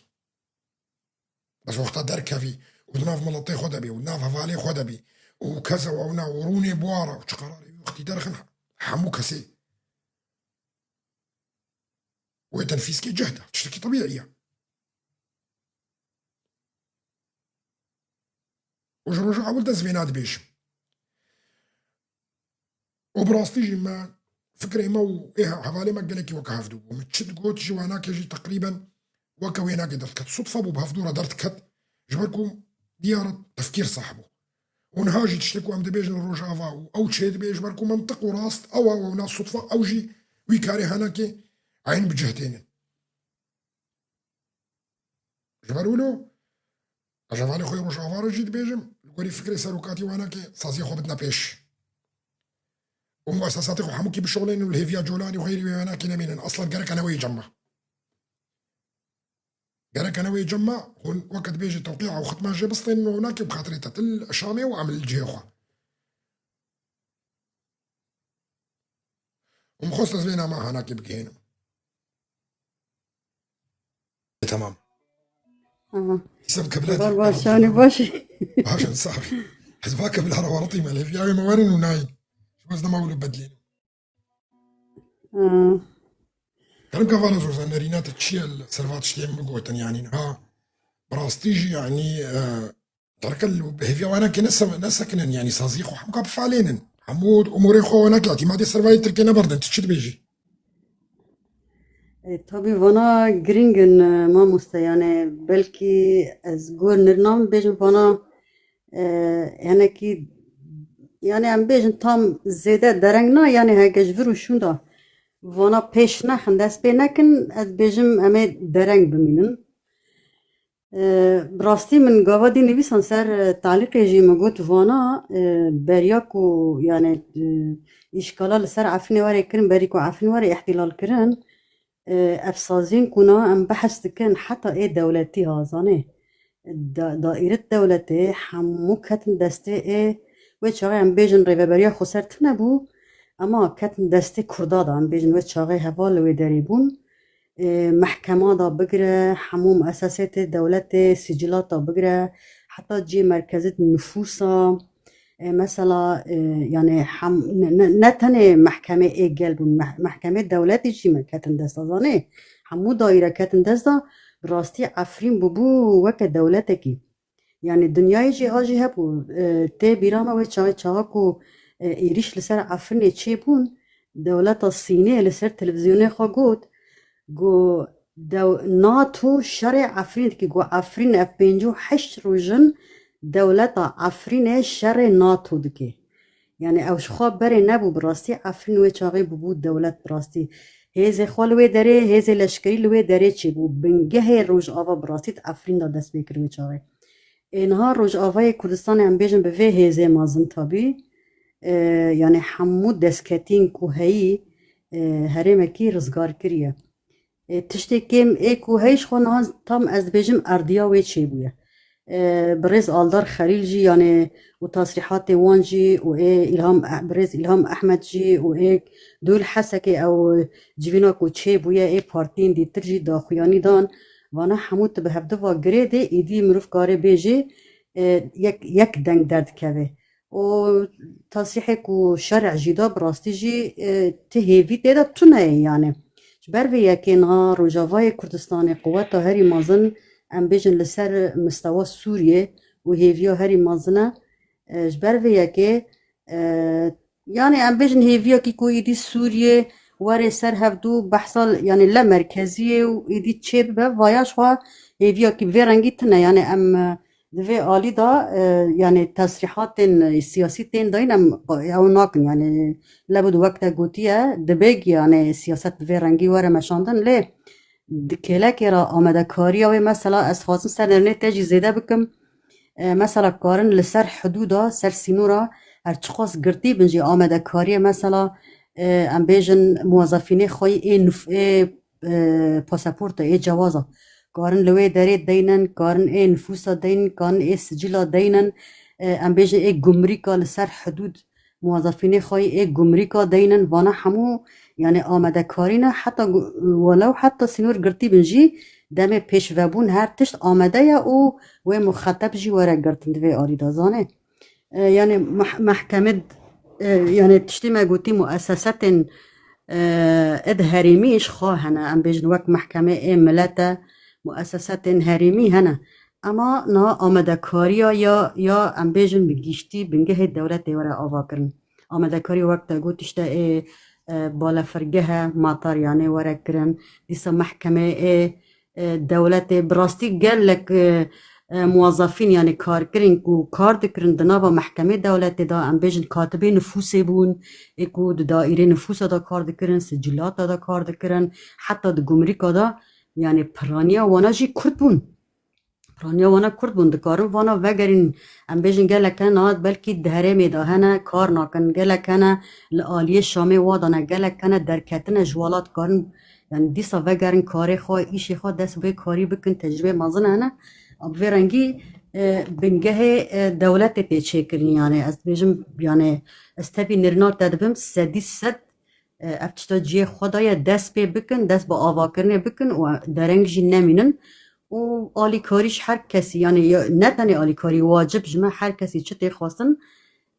Bes wexta derkevî û di nav miletê xwe de bî û di nav hevalê xwe de bî û keza wewna û rûnê bi wa re û çi qerarê wî wextî derxin hemû kesê wê tenfîzkê cih de. Tiştekî tebîî ye. Û ji roja ewil de ez vêna dibêjim. Û bi rastî jî me, fikrê me û ê hevalê me gelekî weke hevdû bû. Min çi digot ji wanakê jî teqrîben weke wênakê derdiket. Sudfe bû bi hevdû re derdiket. Ji ber ku diyar e tefkîr sah bû. Û niha jî tiştê ku em dibêjin li Rojava û ew çêdibe ji ber ku mentiq û rast ew e, ew na sudfe, ew jî wî karê henekê eyn bi cih tênin. Ji ber wilo, ez hevalê xwe yê Rojava re jî dibêjim, li gorî fikrê serokatî Wanakê saziya xwe bidine pêş. Û muesesatê xwe hemûkî bişuxulênin û li hêviya Colanî û xeyrî wê Wanakê nemînin. Aslan gereke neweyê cem me. Gereke neweyê cem me, hûn weke dibêjî tewqîa û xitma jê bistênin û Wanakê bi xatirê te til Şamê û em li cihê xwe. Û min xwest ez vê nama Hanakê bigihînim. Tamam. Aha. Îsem kebla Bar baş, şanê baş. Baş in, sax. Ez va kebla re welatî me, lê viya wê me werin û nayîn. Ji bes dema wilo bedlînim. Aha. Kerem ke vana zor, nerîna te çi ye li ser va tiştê min bigotin, yanî niha bi rastî jî, yanî, e, Derkel hêviya wana ke nese-, nesekinin, yanî saziyê xwe hemûka bifalênin. Hemû umûrê xwe wana ke îtîmadê servayê Tirkê neberdin, tu çi dibêjî? E, tabî vana giring in, e, mamoste, yani belkî ez gor nirnam bêjim vana, e, hinekî, yani em bêjin tam zêde dereng na, yani heke ji vir û şûnda vana pêş nexin, dest pê nekin, ez bêjim em ê dereng bimînin. E, bi rastî min gava dî nivîsan ser, e, talîqê jî min got vana, e, beriya ku, yani, e, îşgala li ser Efrînê were kirin, berî ku Efrîn were îhtîlal kirin, e, ev saziyên ku na em behs dikin heta ê dewletî ha, zanê. Da-, daîret dewletê hemû ketin destê ê, wê çaxê em bêjin rêveberiya xweser tune bû, ema ketin destê Kurda da, em bêjin wê çaxê heval li wê derê bûn. E, mehkema da bigire, hemû muesesêtê dewletê, sicilata bigire, heta cihê merkezê nifûsa, e, mesela, e, yani hem, ne, ne, ne tenê mehkemê ê gel bûn, meh-, mehkemê dewletê jî me ketin dest da, zanê. Hemû daîre ketin dest da, bi rastî Efrîn bûbû weke dewletekî. Yani dinyayê jî a jî hebû, e, tê bîra me wê çaxê çaxa ku, e, êrîş li ser Efrînê çêbûn, dewleta Sînê li ser televîzyonê xwe got, got, dew-, NATO şerê Efrînê dike, got, Efrîn ev pêncî û heşt roj in dewleta Efrînê şerê NATO dike. Yani ew ji xwe berê nebû, bi rastî Efrîn wê çaxê bûbû dewlet bi rastî. Hêzê xwe li wê derê, hêzê leşkerî li wê derê çêbû. Bingehê Rojava bi rastî di Efrîn de dest pê kir wê çaxê. Ê niha Rojavayê Kurdistanê em bêjin bi vê hêzê mezin tabî, e, yani hemû destketîn ku heyî, e, herêmekî rizgar kiriye. E, tiştê kêm ê ku heyî ji xwe niha tam ez dibêjim erdiya wê çêbûye. E, birêz Aldar Xelîl jî, yani, û tasrîhatê wan jî û ê Îlham Eh-, birêz Îlham Ehmed jî û ê Dûl Hesekê ew civîna ku çêbûye ê partiyên dîtir jî daxuyanî dan, vana hemû tu bi hevdiva girê dê, îdî mirov kare bêjê, e, yek, yek deng derdikeve. Û tasrîhê ku şerê jî da, bi rastî jî, e, ti hêvî tê de tune ye, yani. Ji ber vê yekê niha Rojavayê Kurdistanê quweta herî mezin, em bêjin, li ser mistewa Sûriyê û hêviya herî mezin e. E, ji ber vê yekê, e, yani em bêjin hêviyekî ku êdî Sûriyê were ser hevdû behsa, yani le merkeziyê û êdî çêbibe, vaya ji xwe hêviyekî vê rengî tune. Yani em, e, di vê alî de, e, yani tesrîhatên, e, siyasî tên dayîn em, e, ew nakin. Yani lebû di wek te gotiye, dibê, yani siyaset bi vê rengî were meşandin, lê di kêlekê re amadekariya wê, mesela ez dixwazim ser nerînê te jî zêde bikim. E, mesela karin li ser hidûda, ser sînora, her çiqas girtî bin jî amadekariye, mesela, e, em bêjin muwezefînê xwe yî ê nif-, ê, e, pasaporta, ê cewaza. Karin li wê derê deynin, karin ê nifûsa deynin, karin ê sicila deynin, e, em bêjin ê gumrîka li ser hidûd muwezefînê xwe yî ê gumrîka deynin, vana hemû, yani amadekarî ne, heta gu-, welew heta sînor girtî bin jî demê pêşvebûn her tişt amade ye û wê muxeteb jî were girtin di vê alî de, zanê. E, yani meh-, mehkemê, e, yani tiştê me gotî muesesetên, e, ed herêmî ji xwe hene, em bêjin wek mehkemê ê milete, muesesetên herêmî hene. Ema niha amadekariya ya, ya em bêjin bi giştî bingehê dewletê were ava kirin. Amadekariya wek te got, işte ê, e, balafirgehe, matar, yani were kirin. Dîsa mehkemê ê, e, dewletê bi rastî gelek, e, e, muwazafîn, yani karkirên ku kar dikirin di nava mehkemê dewletê de, em bêjin katibê nifûsê bûn, ê ku di daîrê nifûsa de kar dikirin, sicilata de kar dikirin, heta di gumrîka de, yani piraniya wana jî Kurd bûn. piraniya wana Kurd bûn, dikarin vana vegerîn. Em bêjin gelek hene niha belkî di herêmê de hene, kar nakin, gelek hene li aliyê Şamê wa de ne, gelek hene derketine ji welat, karin yani dîsa vegerin karê xwe, îşê xwe, dest bi karî bikin, tecrûbê mezin hene. Bi vê rengî, e, bingehê, e, dewletê tê çêkirin, yani ez dibêjim, yani ez tevî nirina te dibim, sedî sed, e, ev tişta cihê xwe daye, dest pê bikin, dest bi avakirinê bikin û dereng jî nemînin. Û alîkarî ji her kesî, yani ya, ne tenê alîkarî, wacib ji me her kesî çi tê xwestin,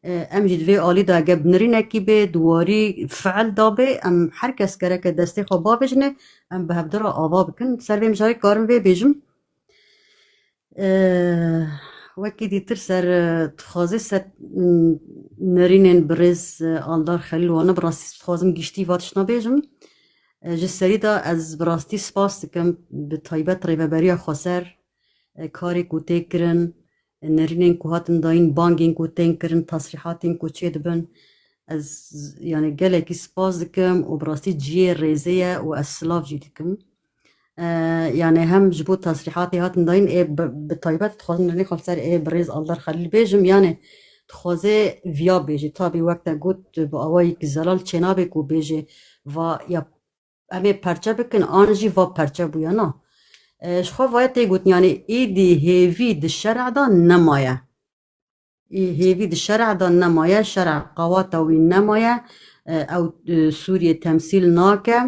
e, em jî di vê alî de ege bi nirînekî bê, di warî fiil da bê, em her kes gereke destê xwe bavêjine, em bi hevdira ava bikin. Ser vê mijarê karim vê bêjim. E, wekî dîtir ser, e, dixwazê ser, m, nerînên birêz, e, Aldar Xelîl wane, bi rastî dixwazim giştî va tiştna bêjim. E, ji serî de ez bi rastî spas dikim, bi taybet Rêveberiya Xweser, e, karê ku tê kirin, e, nerînên ku hatin dayîn, bangên ku tên kirin, tasrîhatên ku çêdibin. Ez, yani, gelekî spas dikim û bi rastî cihê rêzê ye û ez silav jî dikim. E, yani hem ji bo tasrîhatê hatin dayîn, ê bi, bi taybet dixwazim nerînê xwe li ser ê birêz Aldar Xelîl bêjim, yani dixwaze viya bêjê. Tabî wek te got, bi awayekî zelal çênabe ku bêjê va ya em ê perçe bikin, an jî va perçe bûye, na. E, ji xwe vaye tê gotin, yani êdî hêvî di şer'a de nemaye. Ê hêvî di şer'a de nemaye, şer'a qewata wî nemaye, e, ew, e, Sûriyê temsîl nake,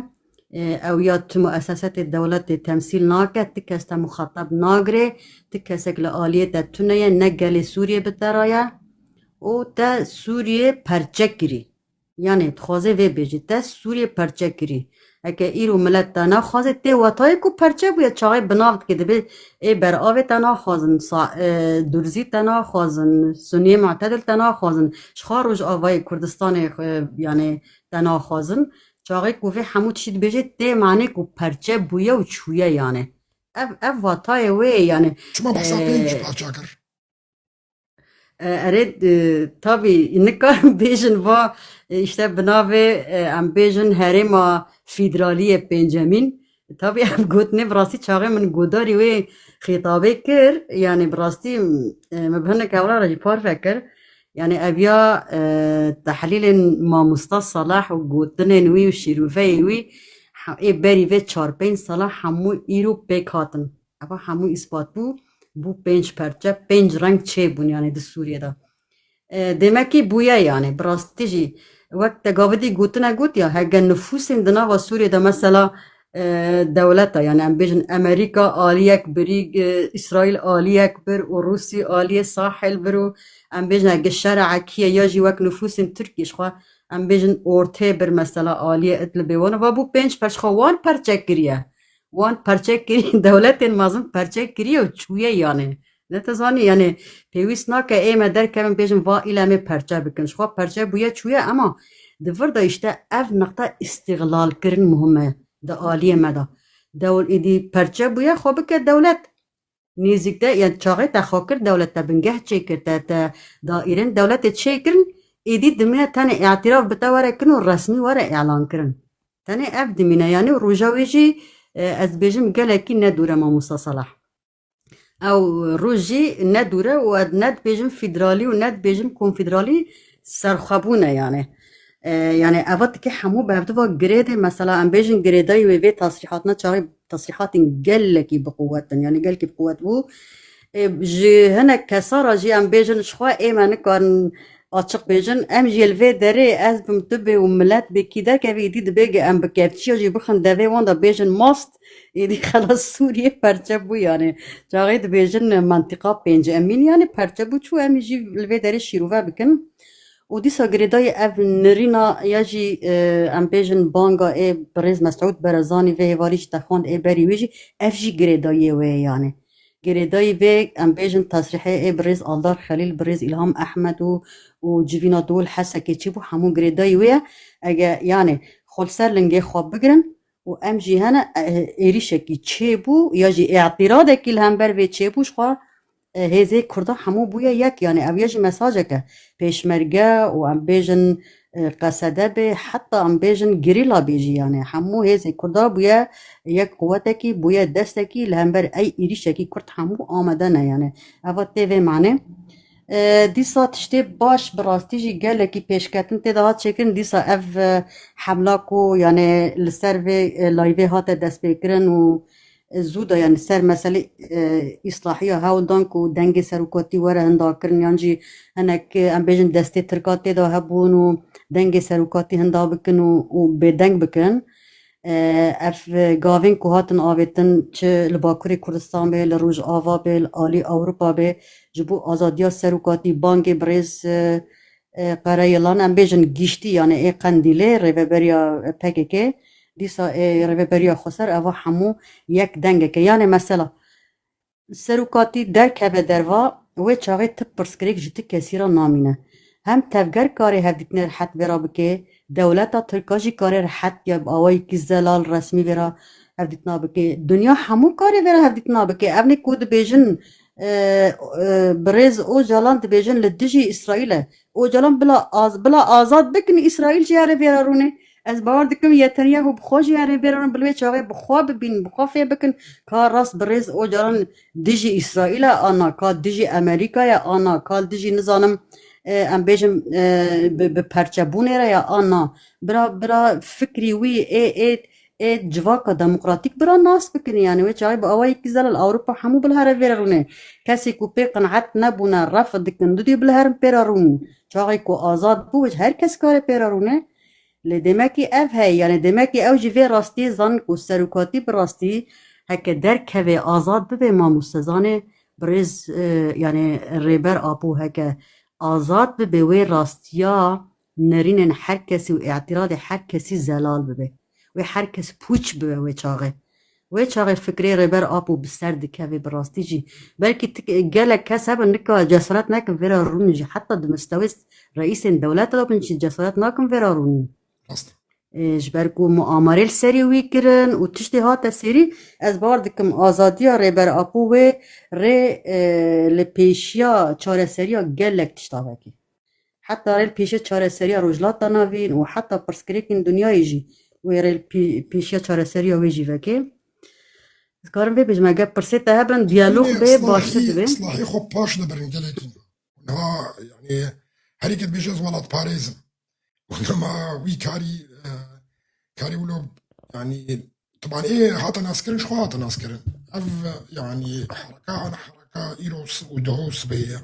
e, ew ya ti muesesetê dewletê temsîl nake, ti kes te muxatab nagirê, ti kesek li aliyê te tune ye, ne gelê Sûriyê bi te re ye û te Sûriyê perçe kirî. Yanê dixwaze vê bêjî, te Sûriyê perçe kirî. Heke îro milet te naxwaze, tê watayê ku perçe bûye, çaxê bi nav dike, dibê ê beravê te naxwazin, sa-, e, durzî te naxwazin, suniyê mu'tedil te naxwazin, ji xwe rojavayê Kurdistanê, e, yanê te naxwazin. Çaxê ku vê hemû tiştî dibêje, tê manê ku perçe bûye û çûye yanê. Ev, ev watayê wê ye yanê. Çima behsa pênc parça kir? E, erê, e, tabî nikarin bêjin va, e, işte bi navê, e, em bêjin herêma fîdraliyê pêncemîn. Tabî ev gotinê bi rastî çaxê min godarî wê xîtabê kir. Yani bi rastî, e, min bi hinek ewla re jî parve kir. Yani ev ya, e, tehlîlên mamosta Salah û gotinên wî û şîroveyê wî, he-, ê berî vê çar pênc sala hemû îro pêk hatin. Eva hemû îspat bû, bû pênc perçe, pênc reng çêbûn, yani di Sûriyê de. E, demekî bûye yani, bi rastî jî, wek te gavidî gotine got ya, hege nifûsên di nava Sûriyê de mesela, e, dewleta, yani em bêjin Amerîka aliyek birî, e, Îsraîl aliyek bir û Rûsî aliyê sahil bir û em bêjin hege şere'ekî ye ya jî wek nifûsên Tirkiyê ji xwe em bêjin ortê bir mesela aliyê Idlibê wan, va bû pênc perçe xwe wan perçe kiriye. Wan perçe kirî, dewletên mezin perçe kiriye û çûye yanê. Ne te zanî, yanê pêwîst nake ê me derkevin bêjin va île em ê perçe bikin. Ji xwe perçe bûye çûye, ema di vir de işte ev miqta îstîxlalkirin muhim e di aliyê me de. Dewl-, êdî perçe bûye, xwe bike dewlet. Nêzîkde, yani çaxê te xwe kir dewlet, te bingeh çêkir, te, te daîrên dewletê çêkirin, êdî dimîne tenê îtîraf bi te were kirin û resmî were îlan kirin. Tenê ev dimîne, yani roja wê jî, e, ez dibêjim gelekî ne dûr e mamosta Salah. Ew roj jî ne dûr e û ez ne dibêjim fîdralî û ne dibêjim konfîdralî, serxwebûn e yani. E, yani eva dike hemû bi hevdiva girêdê, mesela em bêjin girêdayî wê vê tasrîhatine çaxê tasrîhatên gelekî bi quwet in, yani gelekî bi quwet bû. E, ji hinek kesa re jî em bêjin ji xwe ê me nikarin açiq bêjin, em jî li vê derê ez bim tu bê û milet bê kî derkevî, îdî dibê ge em bi kevçiya jî bixin devê wan de bêjin mast, îdî xelas Sûriyê perçe bû yani. Çaxê dibêjin mentiqa pênc emîn yani perçe bû çû, em jî li vê derê şîrove bikin. Û dîsa girêdayî ev nirîna ya jî, e, em bêjin banga ê birêz Mesûd Berezanî vê hêvalî jî te xwend ê berî wê jî, ev jî girêdayiyê wê ye yani. Girêdayî vê em bêjin tesrîhê ê birêz Aldar Xelîl, birêz Îlham Ehmed û, û civîna Dol Hesekê çi bû, hemû girêdayî wê ye. Ege yani xwe li ser lingê xwe bigirin û em jî hene, e, êrîşekî çêbû ya jî îtîradekî li hember vê çêbû ji xwe, e, hêzê Kurda hemû bûye yek, yani ev ya jî mesajeke pêşmerge û em bêjin, e, Qesede bê, heta em bêjin gerîla bê jî, yani hemû hêzê Kurda bûye yek quwetekî, bûye destekî li hember ey êrîşekî Kurd hemû amade ne, yani eva tê vê manê. E, dîsa tiştê baş bi rastî jî gelekî pêşketin tê de hat çêkirin. Dîsa ev, e, hemla ku yani li ser vê, e, layvê hate destpêkirin û zû de, yani ser meselê, e, îslahiya hewl dan ku dengê serokatî were hindakirin, yan jî hinek, e, em bêjin destê Tirka tê de hebûn û dengê serokatî hinda bikin û, û bêdeng bikin. E, ev, e, gavên ku hatin avêtin, çi li Bakurê Kurdistan bê, li Rojava bê, li alî Ewropa bê, ji bo azadiya serokatî bangê birêz, e, e, Qereyilan, em bêjin giştî, yani ê Qendîlê, rêveberiya P K K, dîsa ê rêveberiya Xweser, eva hemû yek dengek e. Yani mesela, serokatî derkeve derva, wê çaxê ti pirsgirêk ji ti kesî re namîne. Hem tevger karê hevdîtinê rehet vê re bike, dewleta Tirka jî karê rehet ya bi awayekî zelal resmî vê re hevdîtina bike. Dinya hemû karê vê re hevdîtina bike. Ev ne ku dibêjin, e, e, birêz Ocalan dibêjin li dijî Îsraîl e. Ocalan bila az-, bila azad bikin, Îsraîl jî here vê re rûne. Ez bawer dikim Netanyahu bi xwe jî here vê re rûne, bi wê çaxê bi xwe bibînin, bi xwe fê bikin ka rast birêz Ocalan dijî Îsraîl e ana, ka dijî Amerîka ye ana, ka dijî nizanim, e, em bêjim, e, bi, bi perçebûnê re ye ana. Bira, bira fikrî wî ê, ê, ê civaka demokratîk bira nas bikin. Yani wê çaxê bi awayekî zelal Ewropa hemû bila here vê re rûne. Kesê ku pê qenaet nebûne, ref dikin, didê bila herin pê re rûn. Çaxê ku azad bû, her kes kare pê re rûne. Lê demekî ev heye, yani demekî ew jî vê rastiyê zanin ku serokatî bi rastî heke derkeve azad bibe, mamoste zanê birêz, e, yani Rêber Apo heke azad bibe, wê rastiya nerînên her kesî û îtiradê her kesî zelal bibe. Wê her kes pûç bibe wê çaxê. Wê çaxê fikrê Rêber Apo bi ser dikeve bi rastî jî. Belkî tik-, gelek kes hebin nika cesaret nekin vê re rûnin jî. Heta di mistewê reîsên dewlet re bin jî cesaret nakin vê re rûnin. Rast. E, ji ber ku muamerê li serî wî kirin û tiştê hate serî, ez bawer dikim azadiya Rêber Apo wê rê, e, li pêşiya çareseriya gelek tişta vekê. Heta rê li pêşiya çareseriya Rojhilata Navîn û heta pirsgirêkên dinyayê jî wê rê li pê-, pêşiya çareseriya wê jî vekê. Ez karim vê bêjim, eger pirsê te hebin, diyalog bê, baştir dibe. Îslahî xwe paş dibirin gelekî. Niha, yani, herî ke dibêje ez welatparêz im. Û dema wî karî, e, karî wilo, yani, tibanê hate naskirin, ji xwe hate naskirin. Ev, yani, hereka, ana hereka îro s-, û duho sibê ye.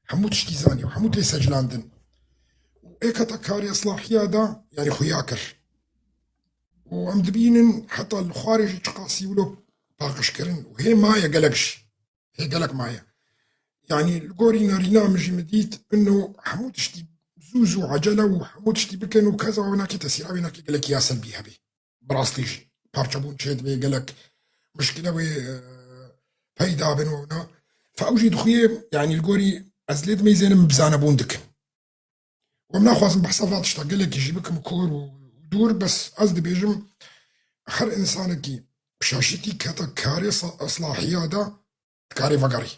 Hemû tiştî zanî û hemû tê seclandin. Û ê kete karê islahiya da, yani, xuya kir. Û em dibînin heta li xwarê jî çiqasî wilo paqijkirin. Û hê maye gelek jî. Hê gelek maye. Yanî li gorî nerîna min jî min dît, ino hemû tiştî zû zû ecele û hemû tiştî bikin û keza wê nakê tesîra wê nakê gelekî ya selbî hebe. Bi rastî jî parçebûn çêdibe, gelek mişkile wê, e, peyda bin û wina. Fe ew jî dixuye, yanî li gorî ez lê dimeyzênim, bizanebûn dikim. Em naxwazin behsa va tişta gelekî jî bikim kor û dûr, bes ez dibêjim, her însanekî bi şaşîtî kete karê sa-, islahiya de, dikarê vegerî.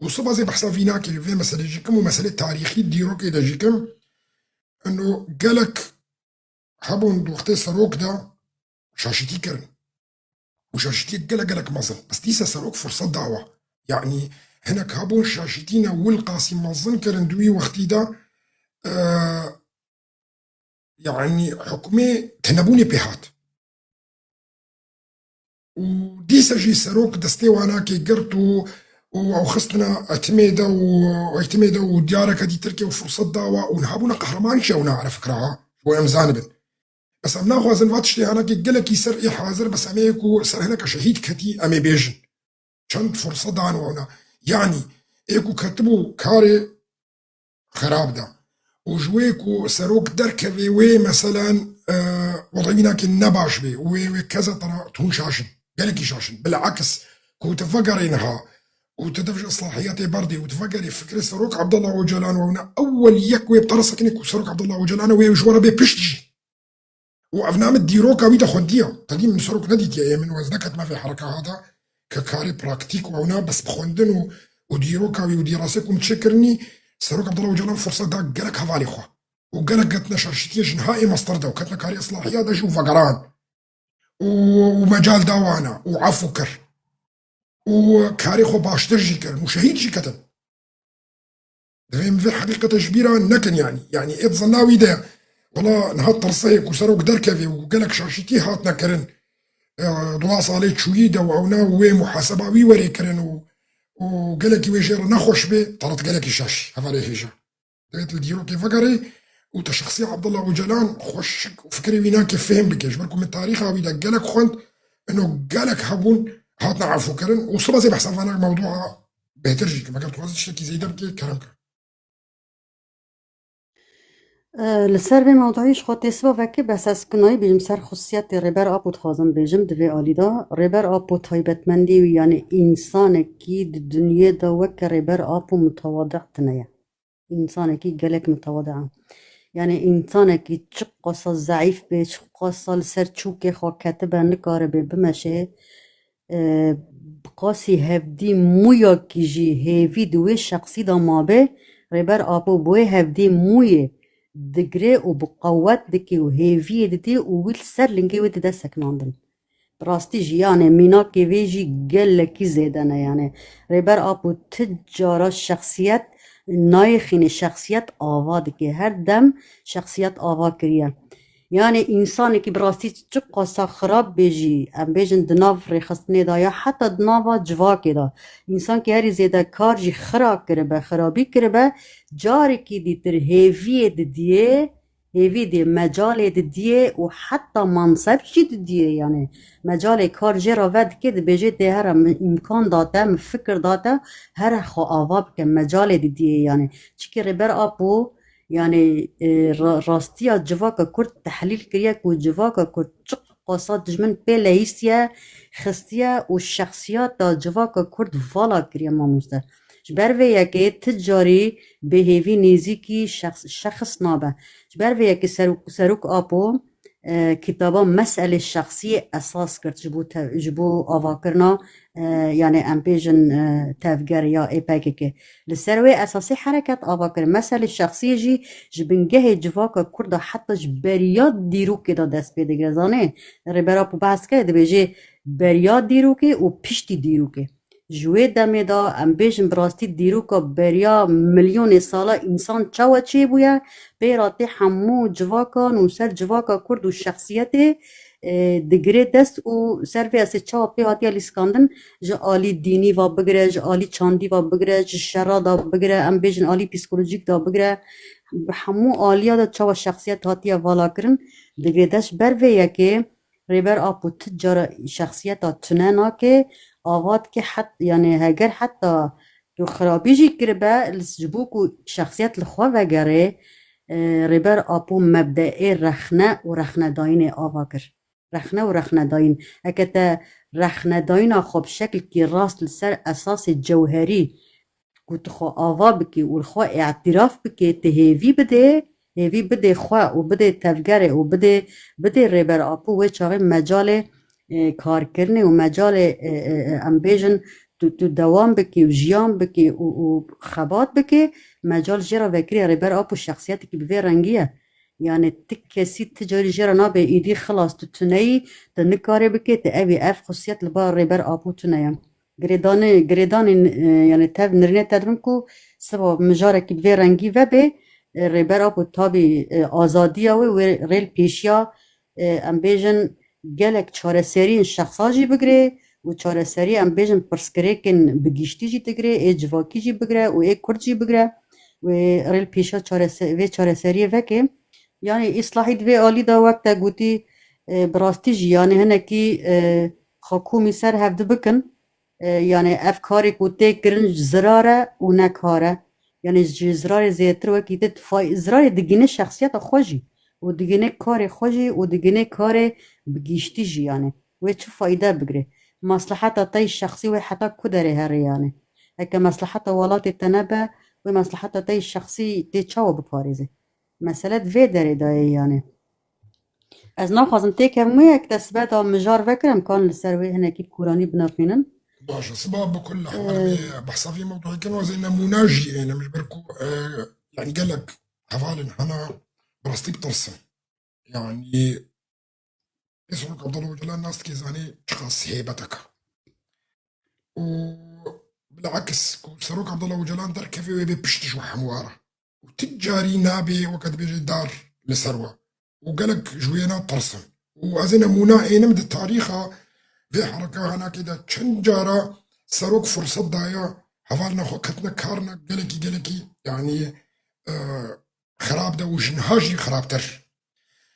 Û siba zê behsa vî nakê, vê meselê jî kim û meselê tarîxî dîrokê de jî kim, ino gelek hebûn di wextê serok de şaşîtî kirin. Û şaşîtiyek gelek gelek mezin. Bes dîsa serok firset dawa. Yanî hinek hebûn şaşîtî ne wilqasî mezin kirin di wî wextî de, e, yanî hukmê tenebûnê pê hat. Û dîsa jî serok destê wanakê girt û, û ew xistine etimê de û etimê de û diyareke dîtir kê û firset dawa û niha bûne qehreman jî ew ne, fikra ha, ji bo em zanibin. Bes em naxwazin va tiştê hanakê gelekî ser ê hazir, bes em ê ku ser hineke şehîd ketî, em ê bêjin. Çend firset dan wewna. Yanî, ê ku ketibû karê xerab da. Û ji wê ku serok derkevê wê, meselen, e, wedî wînakê nebaş bê û wê, wê keza tera tûn şaşin. Gelekî şaşin. Bilakis, ku tu vegerê niha û tu dev ji islahiyatê berdê û tu vegerê fikrê serok Abdullah Ocalan wewna, ewel yek wê bi te re sekinê ku serok Abdullah Ocalan e, wê ji we re bê pişt jî. Û ev name dîroka wî de xwendiye. Tevî min serok nedîtiye, ê min wez neketime vê hereka ha de, ke karê praktîk û ewna bes bi xwendin û, û dîroka wî û dîrasê ku min çêkirinî, serok Abdullah Ocalan firset da gelek hevalê xwe. û gelek ketine şaşîtiyê ji niha ê mestir de û ketine karê islahiya de jî û vegeran û, û mecal da wana û efû kir û karê xwe baştir jî kirin û şehîd jî ketin. Divê em vê heqîqete ji bîra nekin yanî. Yanî ê di zina wî de wela niha tirseyê ku serok derkevê û gelek şaşîtî hatine kirin, e, duwa salê çûyî de û ewna wê muhaseba wî werê kirin û, û gelekî wê jê re nexweş bê, telet gelekî şaş hevalê hêja. Divêt li dîrokê vegerê û te şexsiya Abdullah Ocalan xweşik û fikirê wî nake fêm bike. Ji ber ku min tarîxa wî de gelek xwend, ino gelek hebûn hatine efûkirin û sibasê behsa vana mewdûa bêhtir jî kim. Eger tu xwazî tiştekî zêde bike, kerem ke. E, li ser vê mewduî ji xwe tê siba vekê behsa sikinayî bêjim ser xusiyetê Rêber Apo dixwazim bêjim di vê alî de. Rêber Apo taybetmendî wî, yanî însanekî di dinyê de weke Rêber Apo mutewadi tine ye. Însanekî gelek mutewadi e. Yanî însanekî çiqasa zeîf bê, çiqasa li ser çûkê xwe ketibe, nikaribe bimeşe, e, bi qasî hevdî mûyakî jî hêvî di wê şexsî de mabe, Rêber Apo bi wê hevdî mûyê digre û bi qewet dike û hêviyê didê û wî li ser lingê wê dide sekinandin. Bi rastî jî, yanê mînakê vê jî gelekî zêde ne, yanê Rêber Apo ti cara şexsiyet nayêxînê, şexsiyet ava dike. Her dem şexsiyet ava kiriye. Yanê însanekî bi rastî çiqasa xirab bê jî, em bêjin di nav rêxistinê de ya heta di nava civakê de, însankî herî zêde kar jî xira kiribe, xirabî kiribe, carekî dîtir hêviyê didiyê, hêvî dê mecalê didiyê û heta manseb jî didiyê, yanê mecalê kar jê re vedike, dibêje dê here min îmkan date, min fikir date, here xwe ava bike, mecalê didiyê, yanê çikî Rêber Apo, yanê, e, ra-, rastiya civaka Kurd tehlîl kiriye ku civaka Kurd çiqasa dijmin pê leyîstiye, xistiye û şexsiyeta civaka Kurd vala kiriye, mamoste. Ji ber vê yekê ti carî bêhêvî nêzîkî şexs, şexs nabe. Ji ber vê yekê Serok, Serok Apo, e, kitaba Meselê Şexsiyê esas kir ji bo te-, ji bo avakirina, e, yanê em bêjin, e, tevger ya ê P K K. Li ser wê esasî hereket ava kir. Meselê şexsiyê jî ji bingehê civaka Kurd de heta ji beriya dîrokê de dest pê digire. Zanê, Rêber Apo behs kir, dibêje beriya dîrokê û piştî dîrokê. Ji wê demê de em bêjin bi rastî dîroka beriya milyonê sala însan çawa çêbûye, pê re tê hemû civakan û ser civaka Kurd û şexsiyetê, e, digirê dest û ser vê esê çawa pê hatiye lîskandin, ji alî dînî ve bigire, ji alî çandî ve bigire, ji şera de bigire, em bêjin alî psîkolojîk de bigire, bi hemû aliya de çawa şexsiyet hatiye vala kirin, digirê dest. Ji ber vê yekê Rêber Apo ti cara şexsiyeta tune nake, ava dike het-, yanî heger heta tu xirabî jî kiribe, li, ji bo ku şexsiyet li xwe vegerê, e, Rêber Apo mebdeê rexne û rexnedayînê ava kir. Rexne û rexnedayîn. Heke te rexnedayîna xwe bi şekilkî rast li ser esasê cewherî ku tu xwe ava bikî û li xwe îtiraf bikî, tu hêvî bidê, hêvî bidê xwe û bidê tevgerê û bidê, bidê Rêber Apo wê çaxê mecalê, e, karkirinê û mecalê, e, e, e, em bêjin tu, tu dewam bikî û jiyan bikî û, û xebat bikî, mecal jê re vekiriye. Rêber Apo şexsiyetekî bi vê rengî ye. Yanî ti kesî ti carî jê re nabe êdî xilas, tu tuneyî, tu nikarê bikê, tu evî, ev xusiyet li ba Rêber Apo tune ye. Girêdanê, girêdanê, e, yanî tev nirîne te dibim ku siba mijarekî bi vê rengî vebe, e, Rêber Apo tabî, e, azadiya wê, wê rê li pêşiya, e, em bêjin gelek çareseriyên şexsa jî bigirê û çareserî em bêjin pirsgirêkên bi giştî jî digirê, ê civakî jî bigire û ê Kurd jî bigire. Wê rê li pêşiya çarese-, vê çareseriyê veke. Yanî îslahî di vê alî de wek te gotî, e, bi rastî jî yanî hinekî, e, xwe komî ser hevdi bikin. E, yanî ev karê ku tê kirin ji zirar e û ne kar e. Yanî ji zirarê zêdetir wekî te fay-, zirarê digîne şexsiyeta xwe jî û digîne karê xwe jî û digîne karê bi giştî jî yanî. Wê çi fayde bigire? Masleheta te yî şexsî wê heta ku derê here yanî? Heke masleheta welatê te nebe, wê masleheta te yî şexsî tê çawa biparêze? Mesele di vê derê de ye yanî. Ez naxwazim têkevim wê yek te sibe de mijar vekir, em karin li ser wê hinekî bi kûranî binirxînin. Baş e, siba bi kul ehwal Ee, vê behsa vê mewduê kirin, ez ê nemûna jî ênim ji ber ku, e, yanî gelek hevalên hene, bi rastî bitirsin. Yanî, ê Serok Abdullah Ocalan nas dikê, zanî çiqas hêbetek e. Û bilakis, ku Serok Abdullah Ocalan derkeve, wê bê pişt ji we hemû re. Û ti carî nabê, weke dibêje, dar li ser we. Û gelek ji wê natirsin. Û ez ê nemûna ênim di tarîxa vê hereka henakê de çend cara Serok firset daye hevalina xwe ketine karine gelekî, gelekî, yanî, e, xerab de û ji niha jî xerabtir.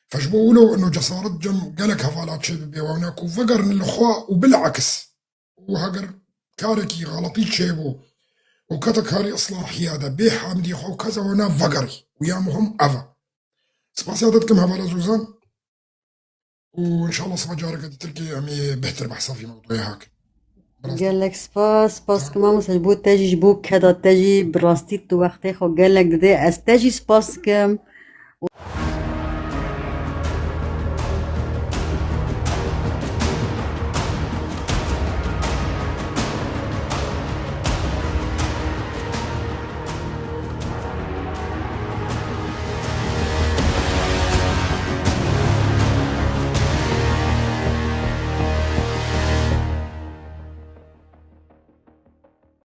Fe ji bo wilo ino cesaret cem gelek hevala çêbibe, wana ku vegerin li xwe û bilakis. Û heger karekî xeletî çêbû û kete karî islahiya de bê hamdî xwe û keza wana vegerî. Û ya muhim ev e. Spasiya te dikim hevala Zozan. Û înşallah sibe careke dîtir kê em ê bêhtir behsa vî mewdûyê hakin. Bi rastî. Gelek spas, spas dikim mamoste ji bo te jî, ji bo keda te jî, bi rastî tu wextê xwe gelek didê. Ez te jî spas dikim.